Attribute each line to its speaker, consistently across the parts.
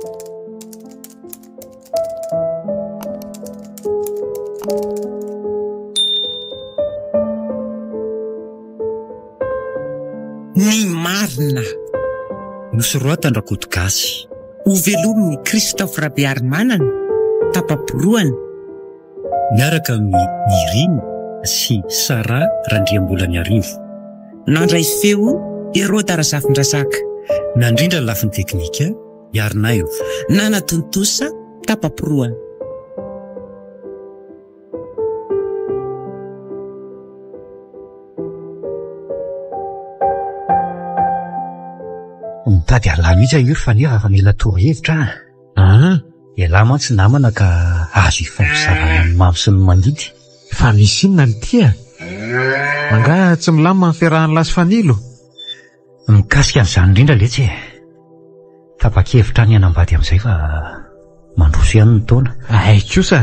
Speaker 1: Ny marina.
Speaker 2: Nosoratany Rakotogasy.
Speaker 1: Hovelomin'i Christophe Rabearimanana, tapa-porohana.
Speaker 2: Miaraka amin'i Nirina sy Sarah Randriambolaniarivo.
Speaker 1: Nandray feo, Heroda Razafindrazaka.
Speaker 2: Nandrindra ny lafiny teknika, Iarinaivo.
Speaker 1: Nanatontosa, tapa-porohana.
Speaker 2: Mitady halala mihitsy aho io ry Faneva fa mila torohevitra aho.
Speaker 3: An!
Speaker 2: Ialahy mantsy namana ka azo ifampizarana ny mamy sy ny mangidy.
Speaker 3: Fa misy inona ny tia? Angaha tsy milamina ny fiarahan'i lahy sy Fanilo?
Speaker 2: Mikasika an'izany indrindra letsy e! Tapa-kevitra ny hanambady amin'izay fa mandroso ihany ny taona.
Speaker 3: Hay kosa!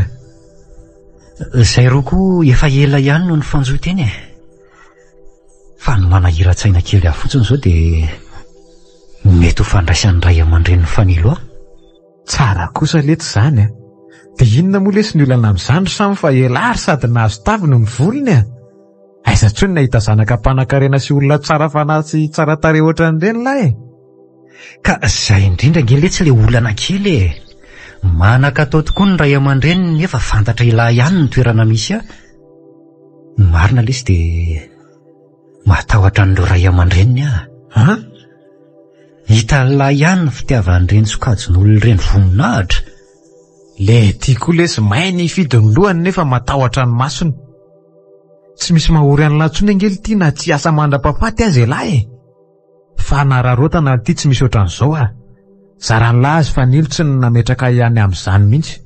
Speaker 2: Izay roa koa efa ela ihany no nifanjohy teny e! Fa ny manahiran-tsaina kely ahy fotsiny izao dia ny mety ho fandraisan'ny ray aman-drenin'i Fanilo ahy.
Speaker 3: Tsara kosa letsy izany a! Dia inona moa lesy ny olana amin'izany ry Samy fa elah ary sady nahazo tavy no nivolony a! Aiza intsony nahita zanaka mpanankarena sy olona tsara fanahy sy tsara tarehy ohatran'ireny lahy e!
Speaker 2: Ka izay indrindra ange letsy ilay olana kely e! Manan-katao tokoa ny ray aman-dreniny nefa fantatra elah ihany ny toerana misy ahy. Ny marina lesy dia matahotra an'ireo ray aman-dreniny aho.
Speaker 3: An?
Speaker 2: Hitan'lah ihany ny fitiavan'ireny sokajin'olona ireny voninahitra.
Speaker 3: Le ty koa lesy may ny hifidy ny lohany nefa matahotra ny masony. Tsy misy mahory an'lah intsony ange lty na tsy hiasa mandra-pahafaty aza elah e! Fanararaotana lty tsy misy ohatran'izao a! Zaran'lah azy fanilo tsy ny nametraka ahy any amin'izany mihitsy.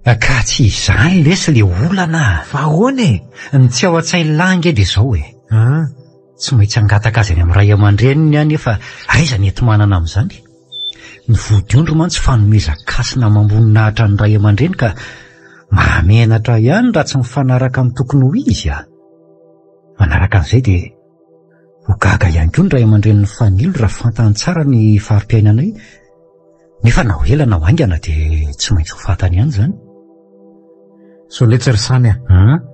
Speaker 2: Ka tsy izany lesy le olana a!
Speaker 3: Fa ahoana e?
Speaker 2: Ny tsy ao an-tsain'lah ange dia izao e!
Speaker 3: An?
Speaker 2: Tsy maintsy hangataka azy any amin'ny ray aman-dreniny aho nefa aiza ny enti-manana amin'izany? Ny vodiondry mantsy fanomezan-kasina amam-boninahitra ny ray aman-dreny ka mahamenatra ihany raha tsy mifanaraka amin'ny tokony ho izy a! Manaraka an'izay dia ho gaga ihany koa ny ray aman-drenin'ny Fanilo raha fantany tsara ny fari-piainanay nefa na ho ela na ho haingana dia tsy maintsy ho fantany ihany izany.
Speaker 3: Sao letsy ry Samy a!
Speaker 2: An?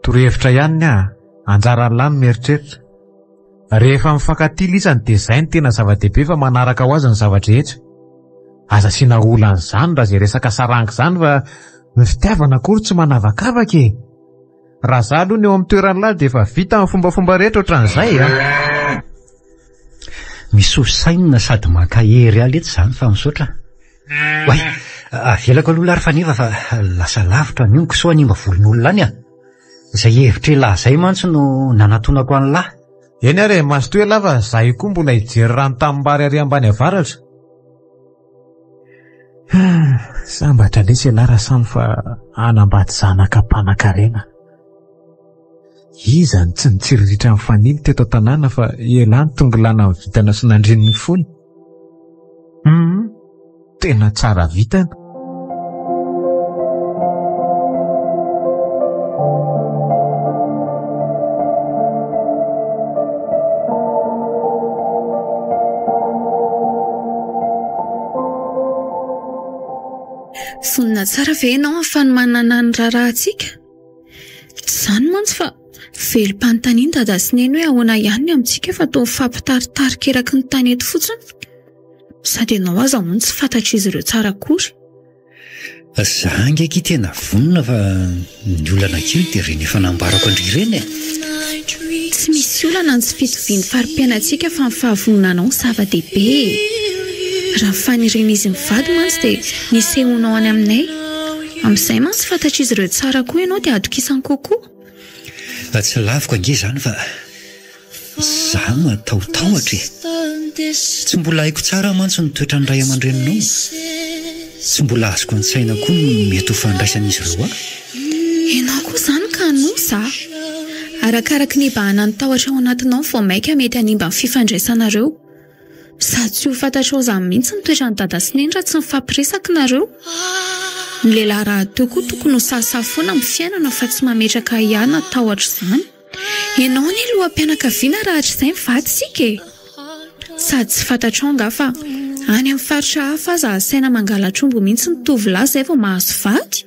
Speaker 3: Torohevitra ihany ny ahy, anjaran'lah no mieritreritra. Rehefa mifankatia lisany dia zay no tena zava-dehibe fa manaraka ho azy ny zava-drehetra. Aza asiana olana izany raha izay resaka saranga izany fa ny fitiavana akory tsy manavakavaka e! Raha za aloha ny eo amin'ny toeran'lah dia efa vita ny fombafomba rehetra ohatran'izay a!
Speaker 2: Misoa saina sady mankahery ahy letsy izany fa misaotra. Oay, avelako aloha lahy ry Faneva fa lasa lavitra ny honko sao hanimba volon'olona any a! Izay hevitr'elah izay mantsy no nanatonako an'lah.
Speaker 3: Eny ary e, mazotoa elah fa za io koa mbola hijery rano tanimbary ary ambany avaratra. Sambatra lesy elah Rasamy fa hanambady zanaka mpanankarena. Iza no tsy nitsiriritra ny fanilo teto an-tanàna fa elah no tongilana ny vintana sy nandriny ny fony. Hum, tena tsara vintana.
Speaker 4: Vonona tsara ve ianao amin'ny fanomanana ny raharahantsika? Tsy izany mantsy fa velom-panontaniana Dada sy Neny hoe ahoana ihany ny amintsika fa toa mifampitaritarika eraky ny tanety fotsiny. Sady ianao aza hono tsy fantatr'izy ireo tsara akory.
Speaker 2: Za ange akia tena vonona fa ny olana kely dia ireny efa nambarako an-dry ireny e!
Speaker 4: Tsy misy olana ny tsy fitovian'ny fari-piainantsika fa ny fahavononanao no zava-dehibe e! Raha ny fanirian'izy mivady mantsy dia ny hisehoanao any aminay. Amin'izay mantsy fantatr'izy ireo tsara koa ianao dia atokisany kokoa.
Speaker 2: Tsy laviko ange izany fa za matahotahotra e! Tsy mbola haiko tsara mantsy ny toetran'ny ray aman-dreninao. Tsy mbola azoko an-tsaina koa ny mety ho fandraisan'izy ireo ahy.
Speaker 4: Ianao koa izany ka hanosa a! Arakaraky ny hibahanan'ny tahotra ao anatinao vao mainka mety hanimba ny fifandraisanareo. Sady tsy ho fantatrao izany mihitsy ny toetran'i Dada sy Neny raha tsy mifampiresaka nareo. Ny lehilahy rahateo koa tokony ho sahisahy foana amin'ny fiainana fa tsy mametraka ahiahy na tahotra izany. Ianao anie loham-pianakaviana raha hatrizay mivady isika e! Sady tsy fantatrao angaha fa Any amin'ny faritra hafa aza asaina mangalatr'omby mihitsy ny tovolahy izay vao mahazo vady.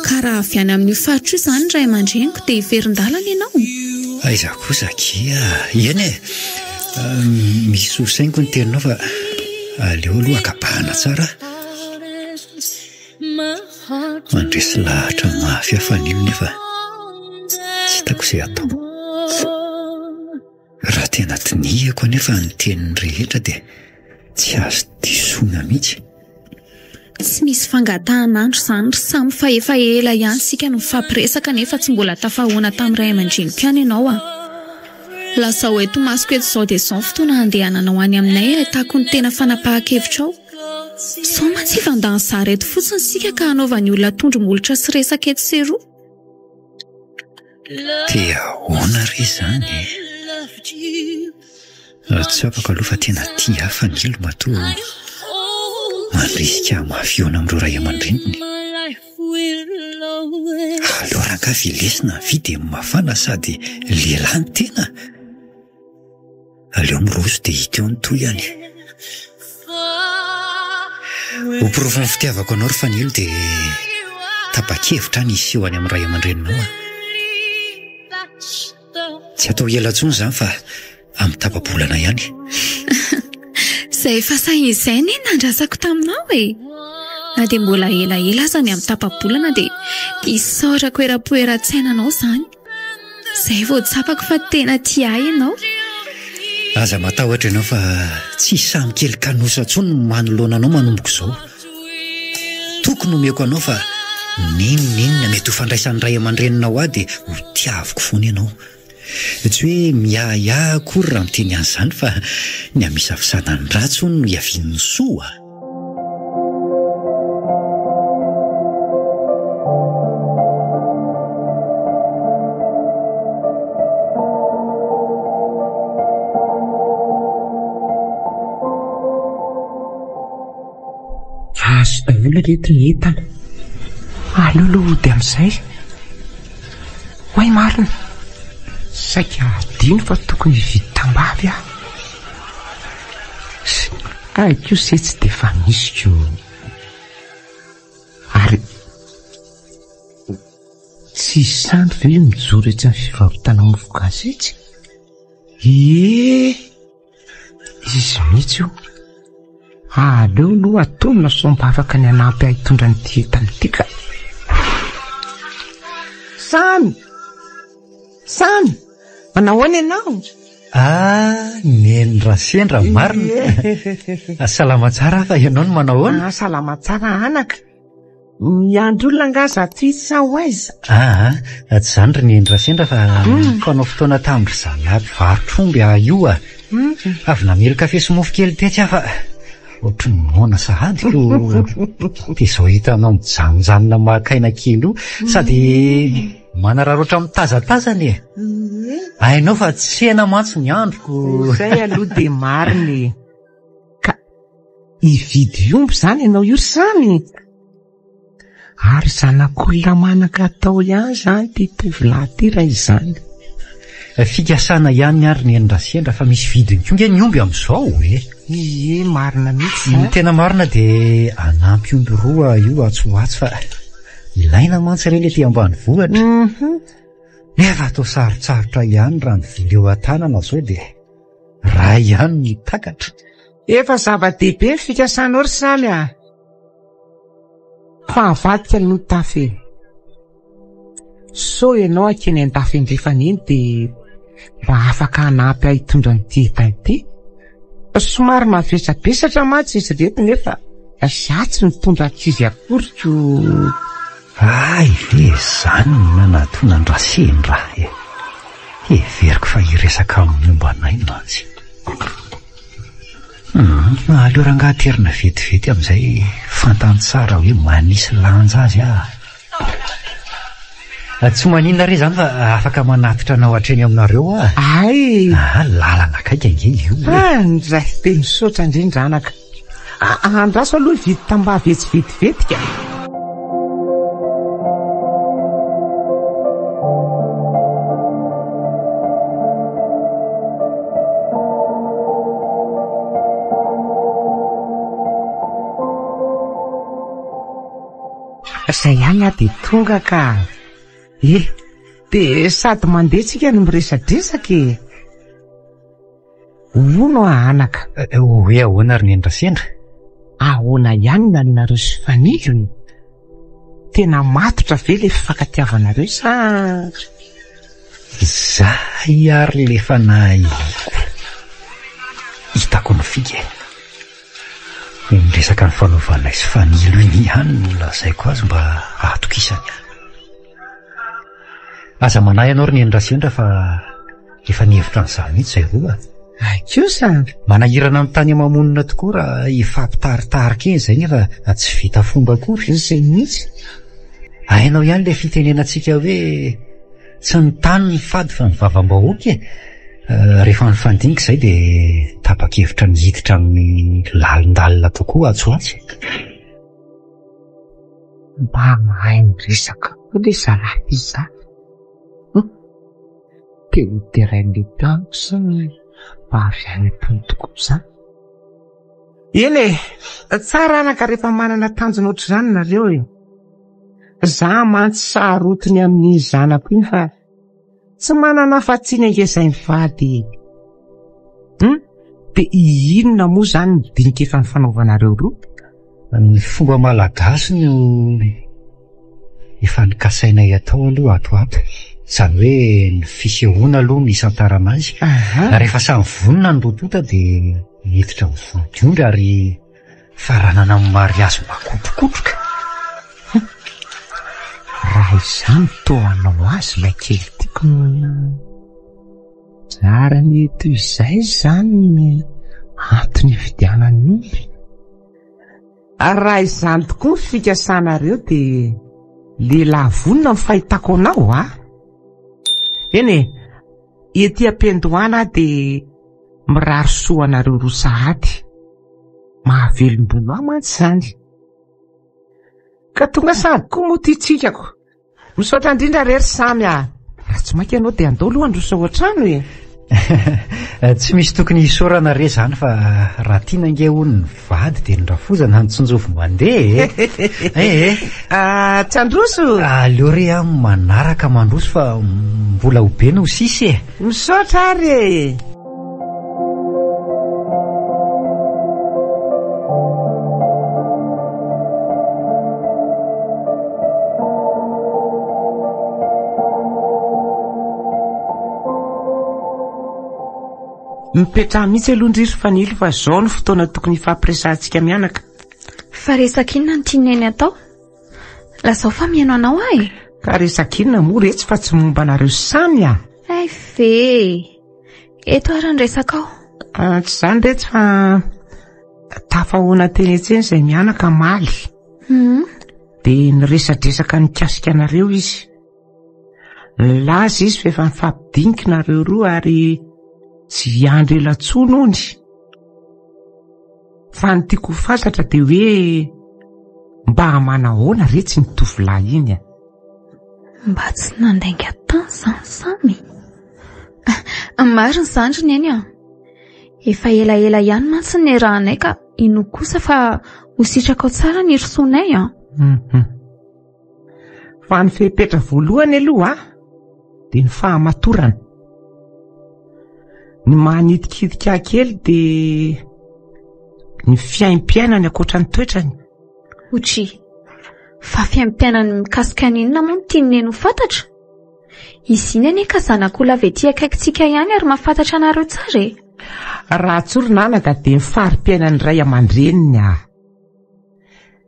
Speaker 4: Ka raha avy any amin'io faritra io izany ny ray aman-dreniko dia hiverin-dalana ianao?
Speaker 2: Aiza kosa akia? Eny e! Misy ho sainiko ny teninao fa aleo aloha akabahana tsara. Mandresy lahatra mafy aho fanilo nefa tsy hitako izay atao. Raha tena dinihiko anefa ny teniny rehetra dia tsy azo disoina mihitsy.
Speaker 4: Tsy misy fangatahan'andro izany ry Samy fa efa ela ihany isika no nifampiresaka nefa tsy mbola tafahoana tamin'ny ray aman-dreniko ihany ianao a! Lazao eto masoko eto izao dia izao ny fotoana handehananao any aminay ahitako ny tena fanapahan-kevitrao. Sao mantsy hifandany zara eto fotsiny isika ka hanaovan'ny olona tondro molotra sy resaka etsy sy eroa.
Speaker 2: Dia ahoana re izany e? Tsapako aloha fa tena tia ahy Fanilo matoa mandrisika ahy mafy hihaona amin'ireo ray aman-dreniny. Aleo rangahy velesina ny vy dia mafana sady lehilahy ny tena. Aleo miroso dia hita eo ny tohiny. Ho porofon'ny fitiavako anao ry Fanilo dia tapa-kevitra aho ny hiseho any amin'ny ray aman-dreninao aho. Tsy atao ela intsony izany fa amin'ny tapa-bolana ihany.
Speaker 4: Izay efa sahy izay anie no nandrasako taminao e! Na dia mbola elaela aza ny amin'ny tapa-bolana dia isaorako eram-po eran-tsaina anao izany. Izay vao tsapako fa tena tia ahy ianao.
Speaker 2: Aza matahotra ianao fa tsy samy kely kanosa intsony ny manoloana anao manomboka izao. Toky no omeko anao fa n'inon'inona mety ho fandraisan'ny ray aman-dreninao ahy dia ho tiaviko foana ianao. Tsy hoe miahiahy akory raha miteny an'izany fa ny hamisavisana ny ratsy hono no hiavian'ny soa.
Speaker 1: Azo daholo ireto ny entana. Aleo aloha hody amin'izay. Oay marina! Saika hadino fa tokony hividy tambavy aho. Hay kosa etsy dia efa misy ko. Ary tsy Sandry ve io mijoro etsy amin'ny fivarotana mofo gasy etsy? Ie! Izy mihitsy io. Aleo aloha atonina sao mba afaka ny hanampy ahy hitondra an'ity entana ity ka. Samy! Samy! Manao ahoana ianao?
Speaker 2: Ah, Neny Rasendra, marina. Salama tsara aho fa ianao no manao ahoana?
Speaker 1: Ah, salama tsara anaka. Miandry olona angaha za ty sa ho aiza?
Speaker 2: Aa, tsy izany ry Neny Rasendra fa nifanao fotoana tamin-dry zalahy mpivarotra omby aho io a. Avy namely kafe sy mofo kely tetsy aho fa ohatry ny noana sahady ko dia izao hitanao mijanonjanona maka aina kely io sady manararaotra mitazatazana e. Hainao fa tsena mantsy ny androko.
Speaker 1: Izay aloha dia marina e. Ka hividy omby izany ianao io ry Samy? Ary zanak'olona manan-katao ihany izany ity tovolahy ity raha izany.
Speaker 2: Fikasana ihany ary ny an'i Rasendra fa misy vidiny koa nge ny omby amin'izao e!
Speaker 1: Ie, marina mihitsy
Speaker 2: Ny tena marina dia hanampy omby roa io atsy ho atsy fa ilaina mantsy ireny aty ambanivohitra. Nefa toa sarotsarotra ihany raha ny vily eo an-tanana izao dia Ray ihany ny takatra.
Speaker 1: Efa zava-dehibe ny fikasanao ry Samy a! Fa avadika aloha ny tafo e! Sao ianao hankeny an-dafy andrefana iny dia mba afaka hanampy ahy hitondra an'ity entana ity? Somary mavesabesatra mantsy izy ireto nefa za tsy nitondra ankizy akory ko.
Speaker 2: Hay ve izany no nanatona an-dRasendra e! Heveriko fa hiresaka amin'ny momba anay mantsy. Hum, aleo rangahy aterina vetivety amin'izay fantany tsara hoe manisy lanja azy aho. Tsy maninona re izany fa afaka manatitra anao hatreny aminareo aho.
Speaker 1: Hay!
Speaker 2: Ah, lalana akaiky ange io e.
Speaker 1: Ah, ndray, dia misaotra indrindra anaka. Andraso aloha hividy tambavy etsy vetivety ka. Zay ihany aho dia tonga ka. Eh, dia sady mandeha tsika no miresadresaka e. Hono aho anaka.
Speaker 2: Eh, hoe ahoana ry Neny Rasendra?
Speaker 1: Ahoana ihany ny anareo sy Fanilo e? Tena matotra ve ilay fifankatiavanareo sa...
Speaker 2: Zay ary le fanahy Hitako ny fika e. Iny resaka nifanaovanay sy Fanilo iny ihany no lazaiko azy mba hahatokisany ahy. Aza manahy ianao ry Neny Rasendra fa efa nihevitra an'izany mihitsy izay roa.
Speaker 1: Ay kosa!
Speaker 2: Manahirana ny tany ama-monina tokoa raha hifampitaritarika eny izay nefa tsy vita fomba akory.
Speaker 1: Izay mihitsy.
Speaker 2: Hainao ihany ilay fitenenantsika hoe tsy ny tany no fady fa ny vavam-bahoaka e. Rehefa nifandinika izay dia tapa-kevitra ny hiditra amin'ny lalindalina kokoa atsy ho atsy.
Speaker 1: Mba mahay miresaka koa le zalahy izany. Hum. Te ho derain'ny mpianako sa mba avy any am-pony tokoa izany? Eny e, tsara anaka rehefa manana tanjona ohatr'izany nareo e. Za mantsy sarotiny amin'iny zanako iny fa Tsy manana afa-tsy iny ange izay mivady e. Hum? Dia inona moa izany ny dinika efa nifanaovanareo roa?
Speaker 2: Ny fomba malagasy no efa nokasainay atao aloha ato ho ato. Izany hoe ny fisehoana aloha no isantarana azy. Rehefa samy vonona ny roa tonta dia hiditra amin'ny vodiondry ary Faranana amin'ny mariazy makotrokotroka.
Speaker 1: Hum. Raha izany toa hanao azy ilay kely tiako. Tsara ny toy izay izany ny antony hividianany omby. Ary raha izany tokoa ny fikasanareo dia lehilahy vonona ny fahitako anao a. Eny e, ety am-piandohana aho dia mirary soa anareo roa sahady. Mahavelom-bolo ahy mantsy izany. Ka tonga sahady koa moa ity tsikako. Misaotra indrindra re ry Samy a! Raha tsy maika ianao dia andao aloha handroso ao an-trano e!
Speaker 2: Tsy misy tokony hisaorana re izany fa raha tiana ange hono ny vady dia ny rafozana no tsinjovy mandeha e!
Speaker 1: Eh! Ah, tsy handroso?
Speaker 2: Aleo re aho manaraka mandroso fa mbola ho be no sisa e!
Speaker 1: Misaotra ary e! Mipetraha mihitsy aloha ndry ry Fanilo fa izao no fotoana tokony hifampiresahantsika mianaka.
Speaker 4: Fa resaka inona no tian'i Neny atao? Lazao fa mihaino anao aho e!
Speaker 1: Ka resaka inona moa retsy fa tsy momba anareo samy ah!
Speaker 4: Hay ve e! Eto ary ny resakao.
Speaker 1: Ah, tsy izany retsy fa tafahoana teny an-tsena izay mianaka omaly.
Speaker 4: Hmm.
Speaker 1: Dia niresadresaka nikasika anareo izy. Nilaza izy fa efa nifampidinika nareo roa ary tsy hiandry ela intsony hony. Fa ny tiako ho fantatra dia hoe mba manahoana retsy iny tovolahy iny a?
Speaker 4: Mba tsy nandainga tany izany Samy. Marina izany ry Neny a. Efa elaela ihany mantsy ny niarahanay ka inoako kosa fa ho sitrakao tsara ny hirosoanay a.
Speaker 1: Mhm. Fa ny fepetra voalohany aloha dia ny fahamatorana. Ny manitikitika ahy kely dia ny fiaimpiainany ankoatra ny toetrany.
Speaker 4: Otri, fa fiaimpiainany mikasika ny inona moa no tian'i Neny ho fantatra? Izy iny anie ka zanak'olona avy ety akaikintsika ihany ary mahafantatra anareo tsara e!
Speaker 1: Raha tsorina anaka dia ny fari-piainan'ny ray aman-dreniny aho.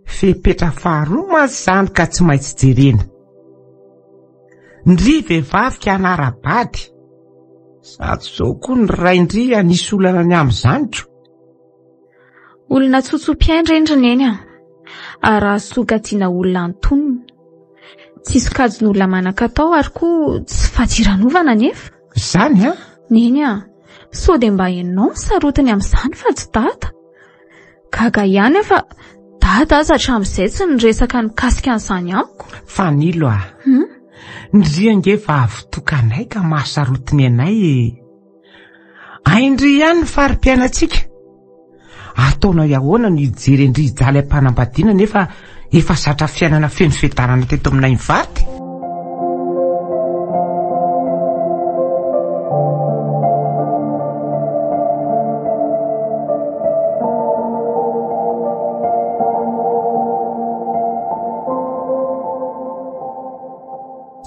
Speaker 1: Fepetra faharoa mantsy izany ka tsy maintsy jerena. Ndry vehivavy ka hanara-bady. Sady izao koa ny rain-dry hanisy olana ny amin'izany ko.
Speaker 4: Olona tsotso-piaina ireny ry Neny a! Ary raha sokajiana olona antonony. Tsy sokajin'olona manan-katao ary koa tsy fadiranovana anefa.
Speaker 1: Izany an?
Speaker 4: Neny a! Sao dia mba ianao no sarotiny amin'izany fa tsy dada? Gaga ihany aho fa dada aza hatramin'izay tsy niresaka nikasika an'izany amiko.
Speaker 1: Fanilo a!
Speaker 4: Hmm?
Speaker 1: Ndry ange vavy tokanay ka mahasarotiny anay e! Hain-dry ihany ny fari-piainantsika. Ataonao ahoana no hijery an-dry hijaly am-panambadiana nefa efa zatra fiainana feno fiadanana teto aminay mivady?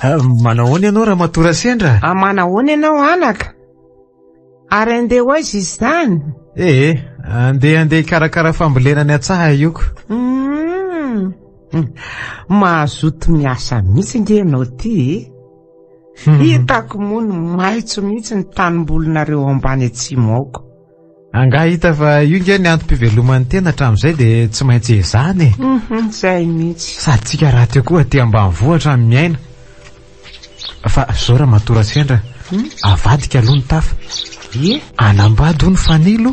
Speaker 3: Ah, manahoana ianao Ramatoa Rasendra?
Speaker 1: Ah, manahoana ianao anaka? Ary andeha ho aiza izy izany?
Speaker 3: Ee, andeha andeha hikarakara fambolena any an-tsaha ioko.
Speaker 1: Mm. Mazoto miasa mihitsy nge ianao ty e. Hmm. Hitako moa ny maitso mihitsy ny tanimbolinareo ambany atsimo aoko.
Speaker 3: Angaha hita fa io nge ny antom-piveloman'ny tena hatramin'izay dia tsy maintsy ezahana e.
Speaker 1: Mhm, izay mihitsy.
Speaker 3: Sady tsika rahateo koa aty ambanivohitra no miaina. Fa zao Ramatoa Rasendra, hmm? avadika aloha ny tafa.
Speaker 1: Ie?
Speaker 3: Anambady hono Fanilo.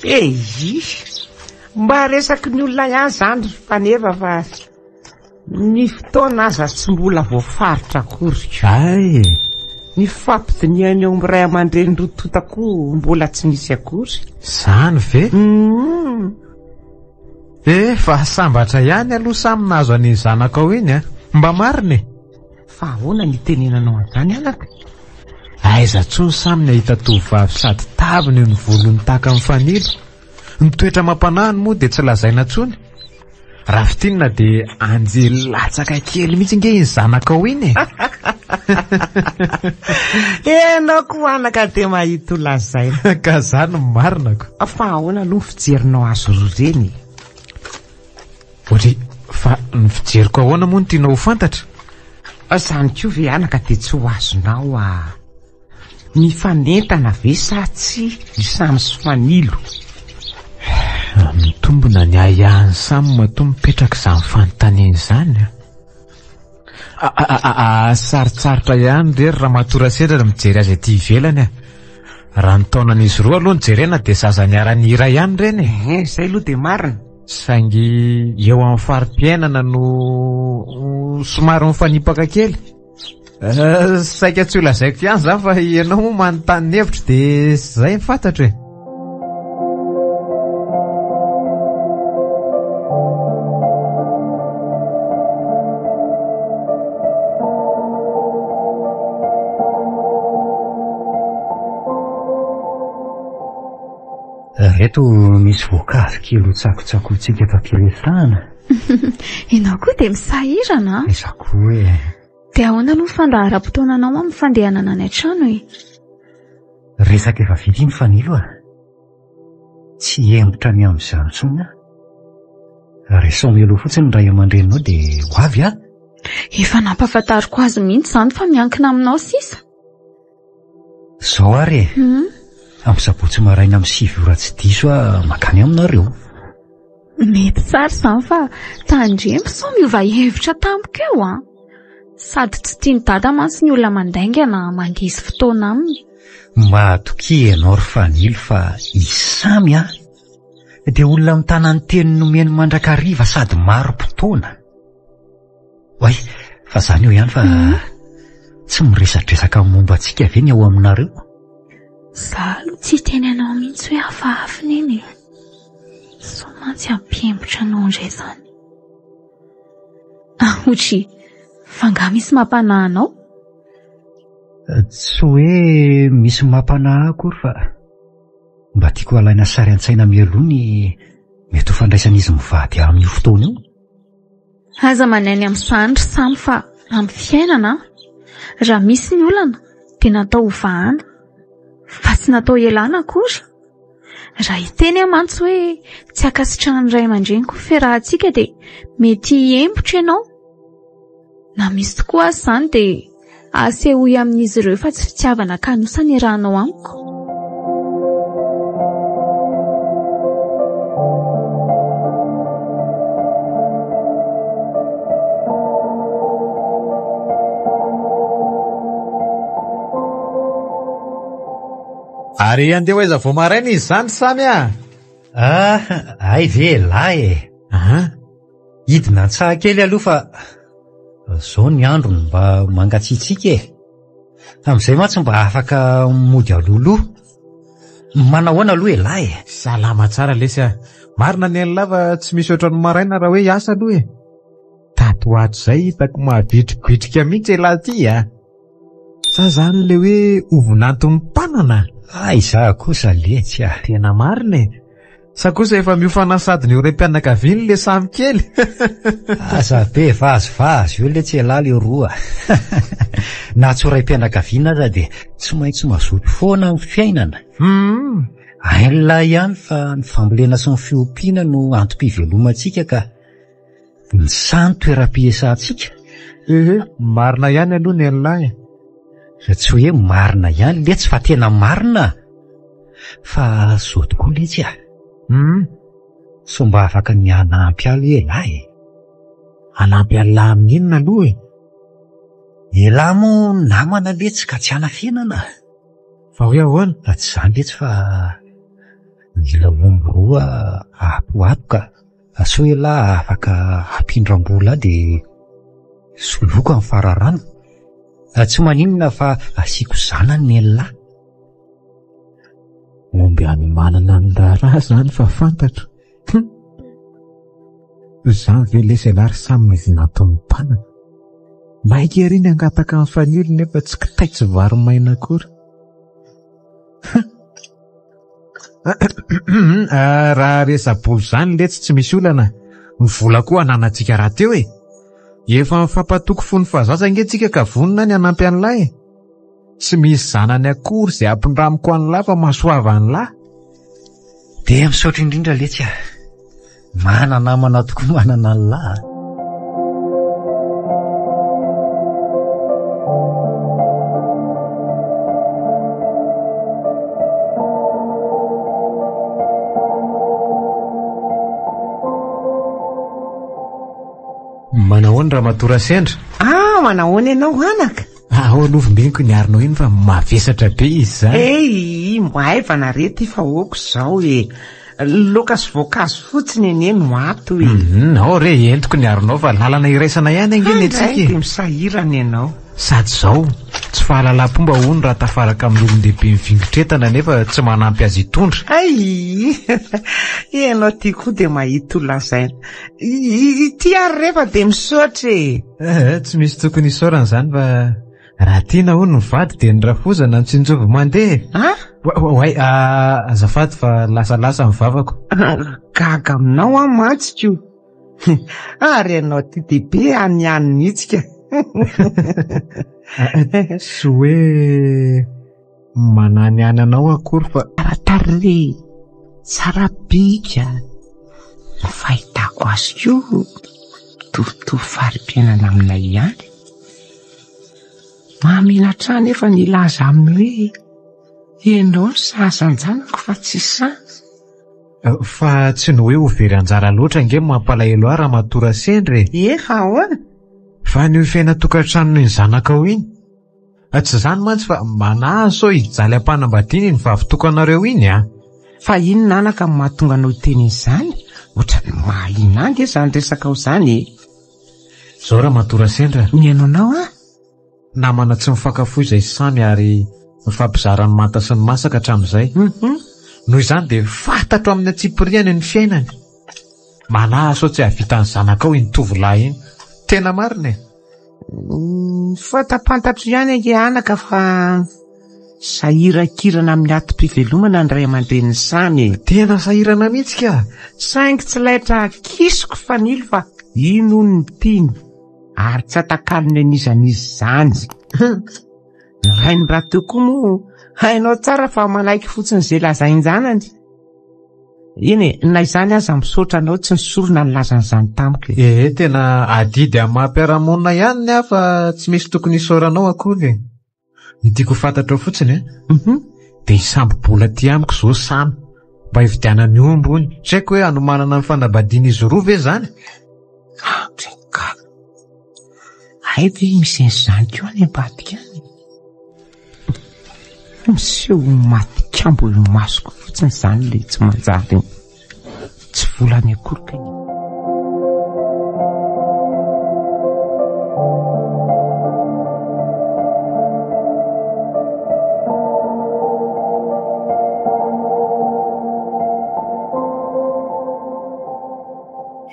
Speaker 1: Eii, mba resaky ny olona ihany izany ry Faneva fa ny fotoana aza tsy mbola voafaritra akory.
Speaker 3: Ay!
Speaker 1: Ny fampidinihana eo amin'ny ray aman-dreny roa tonta koa mbola tsy nisy akory.
Speaker 3: Izany ve?
Speaker 1: Hmm.
Speaker 3: Eh, fa sambatra ihany aloha samy nahazo an'iny zanakao iny a. Mba marina e.
Speaker 1: Fa ahoana ny itenenanao an'izany anaka?
Speaker 3: Aiza tsony samy ny ahita tovovavy sady taviny no volony tahaka ny fanilo. Ny toetra amam-panahiny moa dia tsy lazaina tsony. Raha fintinina dia anjely latsaka kely mihitsy nge iny zanakao iny e.
Speaker 1: Ianao koa anaka dia mahita ho lazaina.
Speaker 3: Ka zany no marina ko.
Speaker 1: Fa ahoana aloha ny fijerinao azy roa ireny e?
Speaker 3: Ohatry, fa ny fijeriko ahoana moa no tianao ho fantatra?
Speaker 1: Izany koa ve anaka dia tsy ho azonao ah. Mifanentana ve sa tsia i Sam sy Fanilo?
Speaker 3: Mitombina ny ahiahin'i Sam matoa mipetraka izany fanontaniana izany a. Sarotsarotra ihany re ry Ramatoa Rasedra ny mijery azy aty ivelany a. Raha ny taonan'izy roa aloha no jerena dia zaza niara-nihira ihany ireny e.
Speaker 1: Ehe, izay aloha dia marina.
Speaker 3: Saingy eo amin'ny fari-piainana no somary mifanipaka kely. Eh, saika tsy ho lazaiko ihany izany fa ianao moa manontany ny hevitro dia izay ny fantatro e.
Speaker 2: Reto misy voankazo kely ho tsakotsakointsika eto am-piresahana.
Speaker 4: Ianao koa dia misahirana
Speaker 2: an! Izaho koa e!
Speaker 4: Dia ahoana aloha ny fandaharam-potoananao amin'ny fandehanana any an-trano e?
Speaker 2: Resaka efa vita iny Fanilo a! Tsy hihemotra ny amin'izany intsony aho. Resaho mialoha fotsiny ny ray aman-dreninao dia ho avy aho.
Speaker 4: Efa nampahafantariko azy mihitsy izany fa miankina aminao sisa.
Speaker 2: Izao ary e! Hmm? Amin'ny sabotsy maraina amin'ny 9 ora tsy diso aho mankany aminareo.
Speaker 4: Mety tsara izany fa tandremo sao miova hevitra tampoka eo an! Sady tsy tian'i Dada mantsy ny olona mandainga na mandiso fotoana aminy.
Speaker 2: Matokia ianao ry Fanilo fa i Samy an! Dia olona mitana ny teny nomeny mandrakariva sady marim-potoana. Oay, fa zany eo ihany fa tsy miresadresaka momba antsika ve ny ao aminareo?
Speaker 4: Za aloha tsy hiteny anao mihitsy hoe hafahafa neny e. Sao mantsy hampiembotra anao indray izany. Aotry, fa angaha misy mampanahy anao?
Speaker 2: Tsy hoe misy mampanahy ahy akory fa mba tiako halaina sary an-tsaina mialoha ny mety ho fandraisan'izy mivady ahy amin'io fotoana io.
Speaker 4: Aza manainy amin'izany ry Samy fa amin'ny fiainana an, raha misy ny olana dia natao ho vahana fa tsy natao hialana akory. Raha hiteny aho mantsy hoe tsy ankasitrahan'ny ray aman-dreniko ny fiarahantsika dia mety hiembotra ianao. Na misy tokoa aza izany dia asehoy amin'izy ireo fa tsy fitiavana kanosa ny iarahanao amiko.
Speaker 3: Ary andeha ho aiza vao maraina izy izany Samy a?
Speaker 2: Ah, hay ve elah e?
Speaker 3: Aha.
Speaker 2: Hidina an-tsaha kely aloha fa zao ny andro no mba mangatsiatsiaka e. Amin'izay mantsy mba afaka mody alohaloha. Manahoana aloha elah e?
Speaker 3: Salama tsara lesy a! Marina ny an'lah fa tsy misy ohatran'ny maraina raha hoe hiasa aloha e! Tato ho ato izay hitako mahavitribitrika mihitsy elah ty a! Sa zany le hoe ovinanton'ny mpanana?
Speaker 2: Aiza kosa letsy a!
Speaker 3: Tena marina e! Sa kosa efa miofana sady ny ho raim-pianakaviany le samy kely?
Speaker 2: Aza be vazivazy eo letsy elah le roa. Na tsy ho raim-pianakaviana aza dia tsy maintsy mazoto foana amin'ny fiainana.
Speaker 3: Hum.
Speaker 2: Hain'lah ihany fa ny fambolena sy ny fiompiana no antom-pivelomantsika ka ny saha no toeram-pihesantsika.
Speaker 3: Ehe, marina ihany aloha ny an'lah e.
Speaker 2: Tsy hoe marina ihany letsy fa tena marina. Fa zao tokoa letsy a!
Speaker 3: Hum!
Speaker 2: Sao mba afaka ny hanampy ahy aloha elah e?
Speaker 3: Hanampy an'lah amin'ny inona aloha e?
Speaker 2: Elah moa namana letsy ka tsy hanafenana.
Speaker 3: Fa hoe ahoana?
Speaker 2: Fa tsy izany letsy fa mila omby roa ato ho ato ka. Sao elah afaka hampindram-bola ahy dia soloiko amin'ny fararano. Tsy maninona fa asiako zanany ny an'lah.
Speaker 3: Omby hanomanana ny raharaha izany fa fantatro. Hum! Izany ve lesy ialahy ry samy no vinanton'ny mpanana? Maika ery ny hangataka an'i Fanilo nefa tsy kitay tsy vary maina akory. Hum! Raha resa-bola izany letsy tsy misy olana, ny vola koa ananantsika rahateo e! Efa mifampatoky fony fahazaza ange tsika ka vonona ny hanampy an'lahy e! Tsy misy zanany akory izay ampindramiko an'lah fa mahasoava an'lah.
Speaker 2: Dia misaotra indrindra letsy a! Mana namana tokoa manana an'lah a!
Speaker 3: Manahoana Ramatoa Rasendra?
Speaker 1: Ah, manahoana ianao anaka?
Speaker 3: Ao aloha vimbiniko ny arinao iny fa mavesatra be izy izany.
Speaker 1: Hey, maivana re ty fa ok izao e. Laoka sy voankazo fotsiny anie no ato e.
Speaker 3: Mhm, ao re entiko ny arinao fa lalana iraisana ihany ange ny antsika e.
Speaker 1: Dia misahirana ianao.
Speaker 3: Sady izao, tsy fahalalam-pomba hono raha tafaraka amin'ny olon-dehibe mivingitretana nefa tsy manampy azy hitondra.
Speaker 1: Hay! Ianao ty koa dia mahita ho lazaina. Ity ary re fa dia misaotra e.
Speaker 3: Eh, tsy misy tokony hisaorana izany fa raha tiana hono ny vady dia ny rafozana no tsinjovy mandeha.
Speaker 1: Ah?
Speaker 3: Oay, ah, azafady fa lasalasa ny vavako.
Speaker 1: Gaga aminao aho mantsy ko. Ary ianao ty dia be any ihany mihitsy ka.
Speaker 3: Tsy hoe Mananihany anao akory fa.
Speaker 1: Tsara tarehy, tsara bika, ny fahitako azy koa mitovitovy fari-piainana aminay ihany. Mahamenatra ahy nefa ny hilaza aminy hoe ianao no sahaza an-janako fa tsy sahy.
Speaker 3: Fa tsy ny hoe ho very anjara loatra ange no mampalahelo ahy Ramatoa Rasendra e!
Speaker 1: Ie, fa ahoana?
Speaker 3: Fa ny ho fiainan-tokantranon'iny zanakao iny. Tsy izany mantsy fa manahy sao hijaly am-panambadiana iny vavy tokanareo iny a!
Speaker 1: Fa inona anaka no mahatonga anao hiteny an'izany? Ohatran'ny mahaliana ahy ange izany resakao izany e!
Speaker 3: Izao Ramatoa Rasendra.
Speaker 1: Mihaino anao aho.
Speaker 3: Namana tsy mifankafoy izay samy ary mifampizara ny manta sy ny masaka hatramin'izay. Noho izany dia fantatro amin'ny antsipiriany ny fiainany. Manahy sao tsy hahavita ny zanakao iny tovolahy iny. Tena marina e!
Speaker 1: Fantapantatro ihany ange anaka fa sahirankirana amin'ny atom-pivelomana ny ray aman-drenin'i Samy e.
Speaker 3: Tena sahirana mihitsy ka!
Speaker 1: Saingy tsy laitra akisiko Fanilo fa iny hono ny tiany ary tsy atakalony an'iza n'iza izany. Ny rainy rahateo koa moa hainao tsara fa manaiky fotsiny izay lazain-janany. Eny e, na izany aza misaotra anao tsy nisorona nilaza an'izany tamiko e.
Speaker 3: Ee, tena adidy amin'ny maha mpiara-monina ihany ny ahy fa tsy misy tokony hisaoranao akory e. Ny tiako ho fantatrao fotsiny e, dia hisambo-bola aty amiko izao Samy, mba hividianany omby hono. Tsy haiko hoe hanomanana ny fanambadian'izy roa ve izany?
Speaker 1: Andry ka! Hay ve misy an'izany koa any ambadika any? Miseho ho maty kambo eo imasoko fotsiny izany ilay tsy manjary iny. Tsy volany akory kay.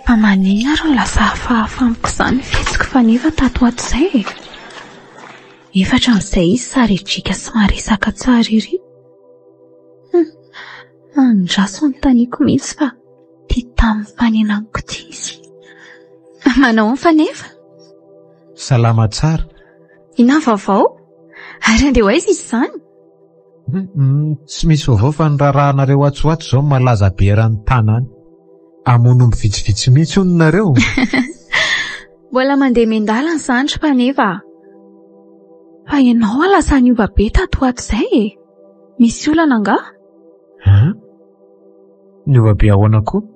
Speaker 4: Fa maninona ary no lasa hafahafa amiko izany ny fihetsiko Faneva tato ho ato izay e? Nefa hatramin'izay izy saridriaka sy maresaka tsara ery. Hum, andraso anontaniako mihitsy fa tia tamin'ny fanenaniko ity izy. Manao ahoana Faneva?
Speaker 3: Salama tsara.
Speaker 4: Inona ny vaovao? Ary handeha ho aiza izy izany?
Speaker 3: Tsy misy vaovao fa ny raharahanareo atsy ho atsy izao no malaza be eran'ny tanàna. Hamono omby vitsivitsy mihitsy hono nareo.
Speaker 4: Mbola mandeha miandalana izany ry Mpaneva a! Fa ianao hoa lasa niova be tato ho ato izay e! Misy olana angaha?
Speaker 3: An? Niova be ahoana koa?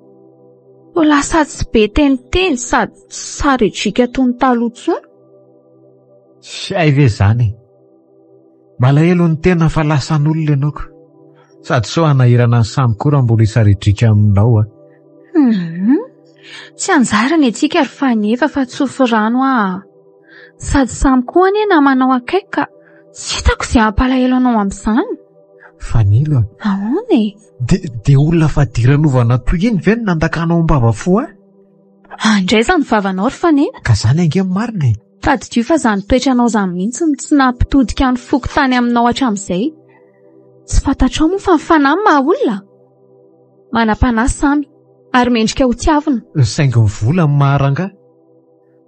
Speaker 4: Toa lasa tsy be teniteny sady tsy saridriaka toy ny taloha intsony.
Speaker 3: Tsy hay ve izany e! Malahelo ny tena fa lasan'olona ianao ko. Sady sao hanahirana an'i Samy koa raha mbola hisaridriaka aminao a.
Speaker 4: Hum. Tsy anjara ny antsika ry Faneva fa tsofy rano aho. Sady Samy koa anie namanao akaiky ka tsy hitako izay hampalahelo anao amin'izany.
Speaker 3: Fanilo a.
Speaker 4: Ahoana e?
Speaker 3: Dia dia olona fadiranovana toy iny ve no nandakanao am-bava fo ahy?
Speaker 4: Andraiza ny vavanao ry Faneva.
Speaker 3: Ka izany ange ny marina e.
Speaker 4: Tadidio fa izany toetranao izany mihitsy no tsy nampitodika ny foko tany aminao hatramin'izay. Tsy fantatrao moa fa ny fanahy no maha olona? Manam-panahy samy, ary mendrika ho tiavina.
Speaker 3: Saingy ny vola no maha rangahy.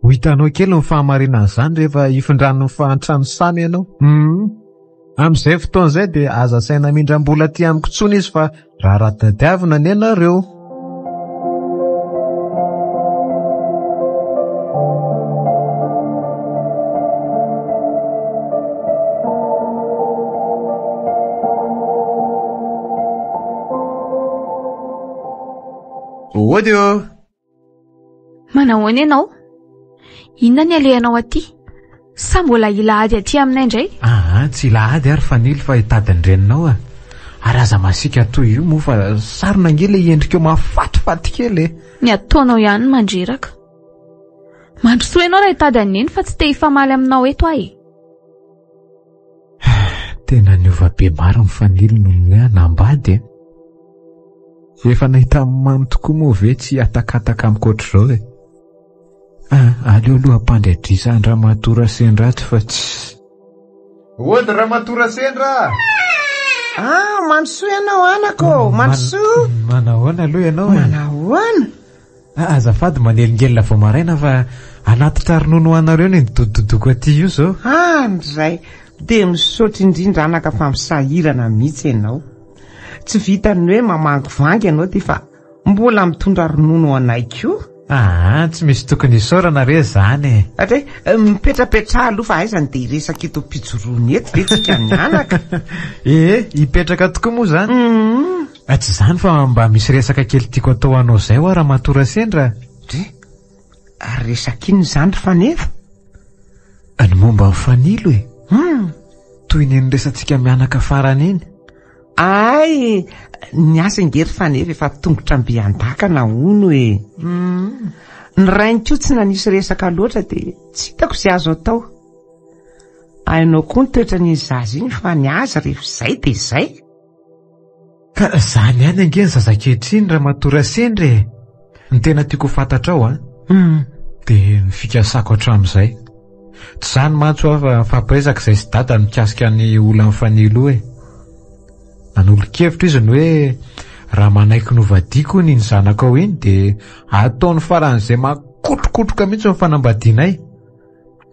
Speaker 3: Ho hitanao kely ny fahamarinan'izany rehefa hifindran'ny fahantran'ny samy ianao. Hum. Amin'izay fotoana izay dia aza asaina mindram-bola aty amiko intsony izy fa raharaha tadiavina anie nareo. Ody ô!
Speaker 4: Manahoana ianao? Inona ny alehanao aty? Sa mbola hila ady aty aminay indray?
Speaker 3: Aa, tsy hila ady ary Fanilo fa hitady ny reninao a. Ary aza masiaka toy io moa fa sarona ange ilay endrikao mahafatifaty kely e.
Speaker 4: Ny ataonao ihany no mandreraka. Mandrosoa ianao raha hitady an'i Neny fa tsy te hifamaly aminao eto aho e.
Speaker 3: Tena niova be marina Fanilo noho ny hoe hanambady e. Efa nahita mamy tokoa moa ve tsy hihatakataka amiko ohatr'izao e? Ah, aleo aloha hampandry adrisa an-dRamatoa Rasendra ato fa tsy... Ody Ramatoa Rasendra a!
Speaker 1: Ah, mandrosoa ianao anako ô, mandrosoa!
Speaker 3: Manahoana aloha ianao e?
Speaker 1: Manahoana?
Speaker 3: Ah, azafady manelingelina vao maraina fa hanatitra ronono ho anareo ny nidodododoko aty io izao.
Speaker 1: Andray, dia misaotra indrindra anaka fa misahirana mihitsy ianao. Tsy vitan'ny hoe mamangivangy ianao ity fa mbola mitondra ronono ho anay koa.
Speaker 3: Aa, tsy misy tokony hisaorana re izany e.
Speaker 1: Andray, mipetrapetraha aloha fa aiza no dia hiresaka eto am-pijoroana eto ve tsika mianaka?
Speaker 3: Ee, hipetraka tokoa moa izany. Tsy izany fa mba misy resaka kely tiako atao anao izay hoa Ramatoa Rasendra.
Speaker 1: Dre, ary resaka inona izany ry Faneva?
Speaker 3: Ny momba an'i Fanilo e. Hum. Toy ny niresantsika mianaka farany iny.
Speaker 1: Ay, ny asa ange ry Faneva efa tongotra mby an-dakana hono e. Hum. Ny rainy koa tsy nanisy resaka loatra dia tsy hitako izay azo atao. Hainao koa ny toetran'iny zaza iny fa ny azy rehefa izay dia izay.
Speaker 3: Ka zany ihany ange ny zaza ankehitriny Ramatoa Rasendra e! Ny tena tiako ho fantatrao an, dia ny fikasako hatramin'izay. Tsy izany mantsy hoa fa nifampiresaka izay sy Dada mikasika ny olan'i Fanilo e. Nanolo-kevitra izy ny hoe raha manaiky novadiako hono iny zanakao iny dia ataony faran'izay makotrokotroka mihitsy ny fanambadianay.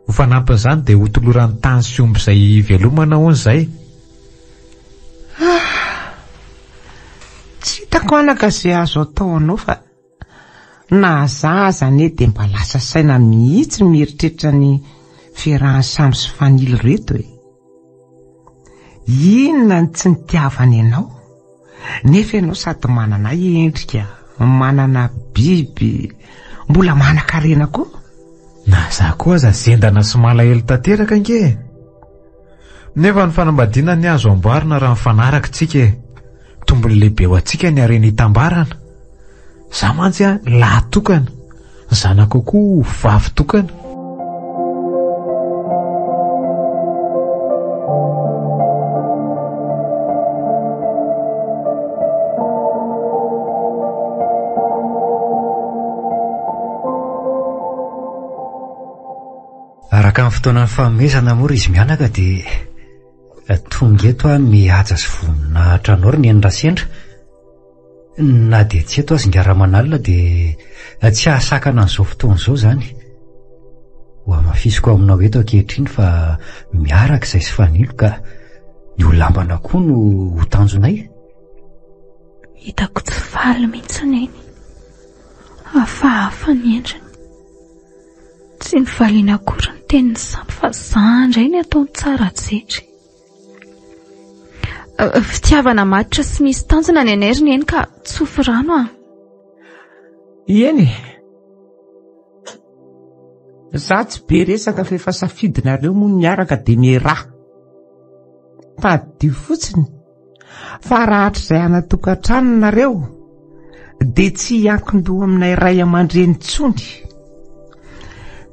Speaker 3: Ho fanampin'izany dia hotolorany tany sy omby izay hivelomana hono izay.
Speaker 1: Ah! Tsy hitako anaka izay azo atao anao fa na za aza anie dia mba lasa saina mihitsy mieritreritra ny fiarahan'i Samy sy Fanilo ireto e. Inona no tsy nitiavany anao? Nefa ianao sady manana endrika, manana biby, mbola manan-karena koa.
Speaker 3: Na za koa aza zendana sy malahelo tanteraka ange e. Nefa ny fanambadiana anie azo amboarina raha mifanaraka tsika e. Tombony lehibe ho antsika ny harena itambarana. Za mantsy a lahy tokana, ny zanako koa vavy tokana.
Speaker 2: Araka ny fotoana nifanomezana moa ry izy mianaka dia tonga eto aho mihaja sy voninahitra anao ry Neny Rasendra. Na dia tsy eto aza Ingaramanalina dia tsy hahasakana an'izao fotoana izao izany. Ho hamafisiko aminao eto ankehitriny fa miaraka izay sy Fanilo ka ny ho lambana koa no ho tanjonay.
Speaker 4: Hitako tsy faly mihitsy Neny. Hafahafa ny endriny. Tsy nivaliana akory ny tenin'i Samy fa za indray ny ataony tsara jery. Fitiavana matotra sy misy tanjona ny anay ry Neny ka tsofy rano ah.
Speaker 1: Eny e. Za tsy be resaka fa efa safidinareo moa ny miaraka dia mieraha. Tadidio fotsiny fa raha hatrizay hanatokantrano nareo dia tsy hiankin-doha aminay ray aman-dreny intsony.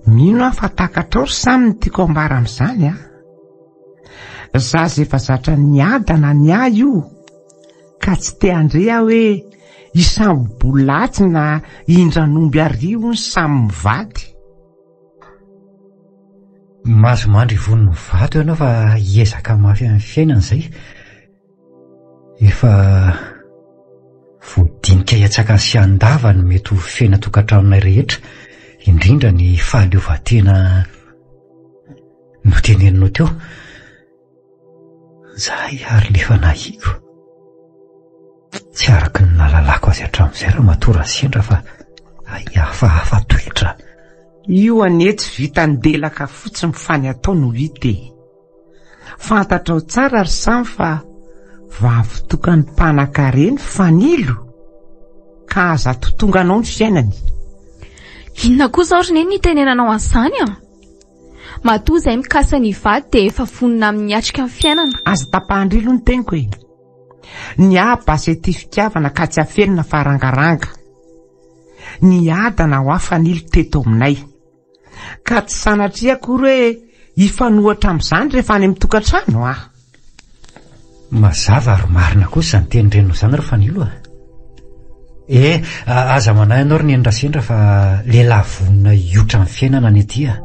Speaker 1: Mino aho fa takatrao ry Samy ny tiako ambara amin'izany a. Zaza efa zatra niadana ny ahy io ka tsy te handre aho hoe hisambo-bola atsy na hindran'omby ary hono samy mivady.
Speaker 2: Mahazo mandry ivon'ny vato ianao fa hiezaka mafy amin'ny fiainana izay. Efa voadinika hiatsakany sy handava ny mety ho fiainan-tokantranonay rehetra, indrindra ny fahaleovantena noteneninao teo. Zahay ary lefa nahiko. Tsy araka ny nahalalako azy hatramin'izay ramatoa Rasendra fa hay hafahafa toetra.
Speaker 1: Io anie tsy vitan'ny delaka fotsiny fa ny atao no hita e. Fantatrao tsara ry Samy fa vavy tokan'ny mpanakarena Fanilo ka aza atotonganao ny fiainany.
Speaker 4: Inona koa izao ry Neny ny itenenanao an'izany an? Matoa izay mikasa ny hivady dia efa vonona amin'ny hiatrika ny fiainana.
Speaker 1: Aza tapahan-dry aloha ny teniko e. Ny ahy basy ety fitiavana ka tsy afenina fa rangaranga. Niadana ho ahy Fanilo teto aminay. Ka tsy sanatria akory hoe hifanohatra amin'izany rehefa any amin'ny tokantrano ah.
Speaker 2: Mazava ary marina kosa izany teny reninao izany ry Fanilo a. Eh, aza manahy ianao ry Neny Rasendra fa lehilahy vonona hiotra ny fiainana ny aty a.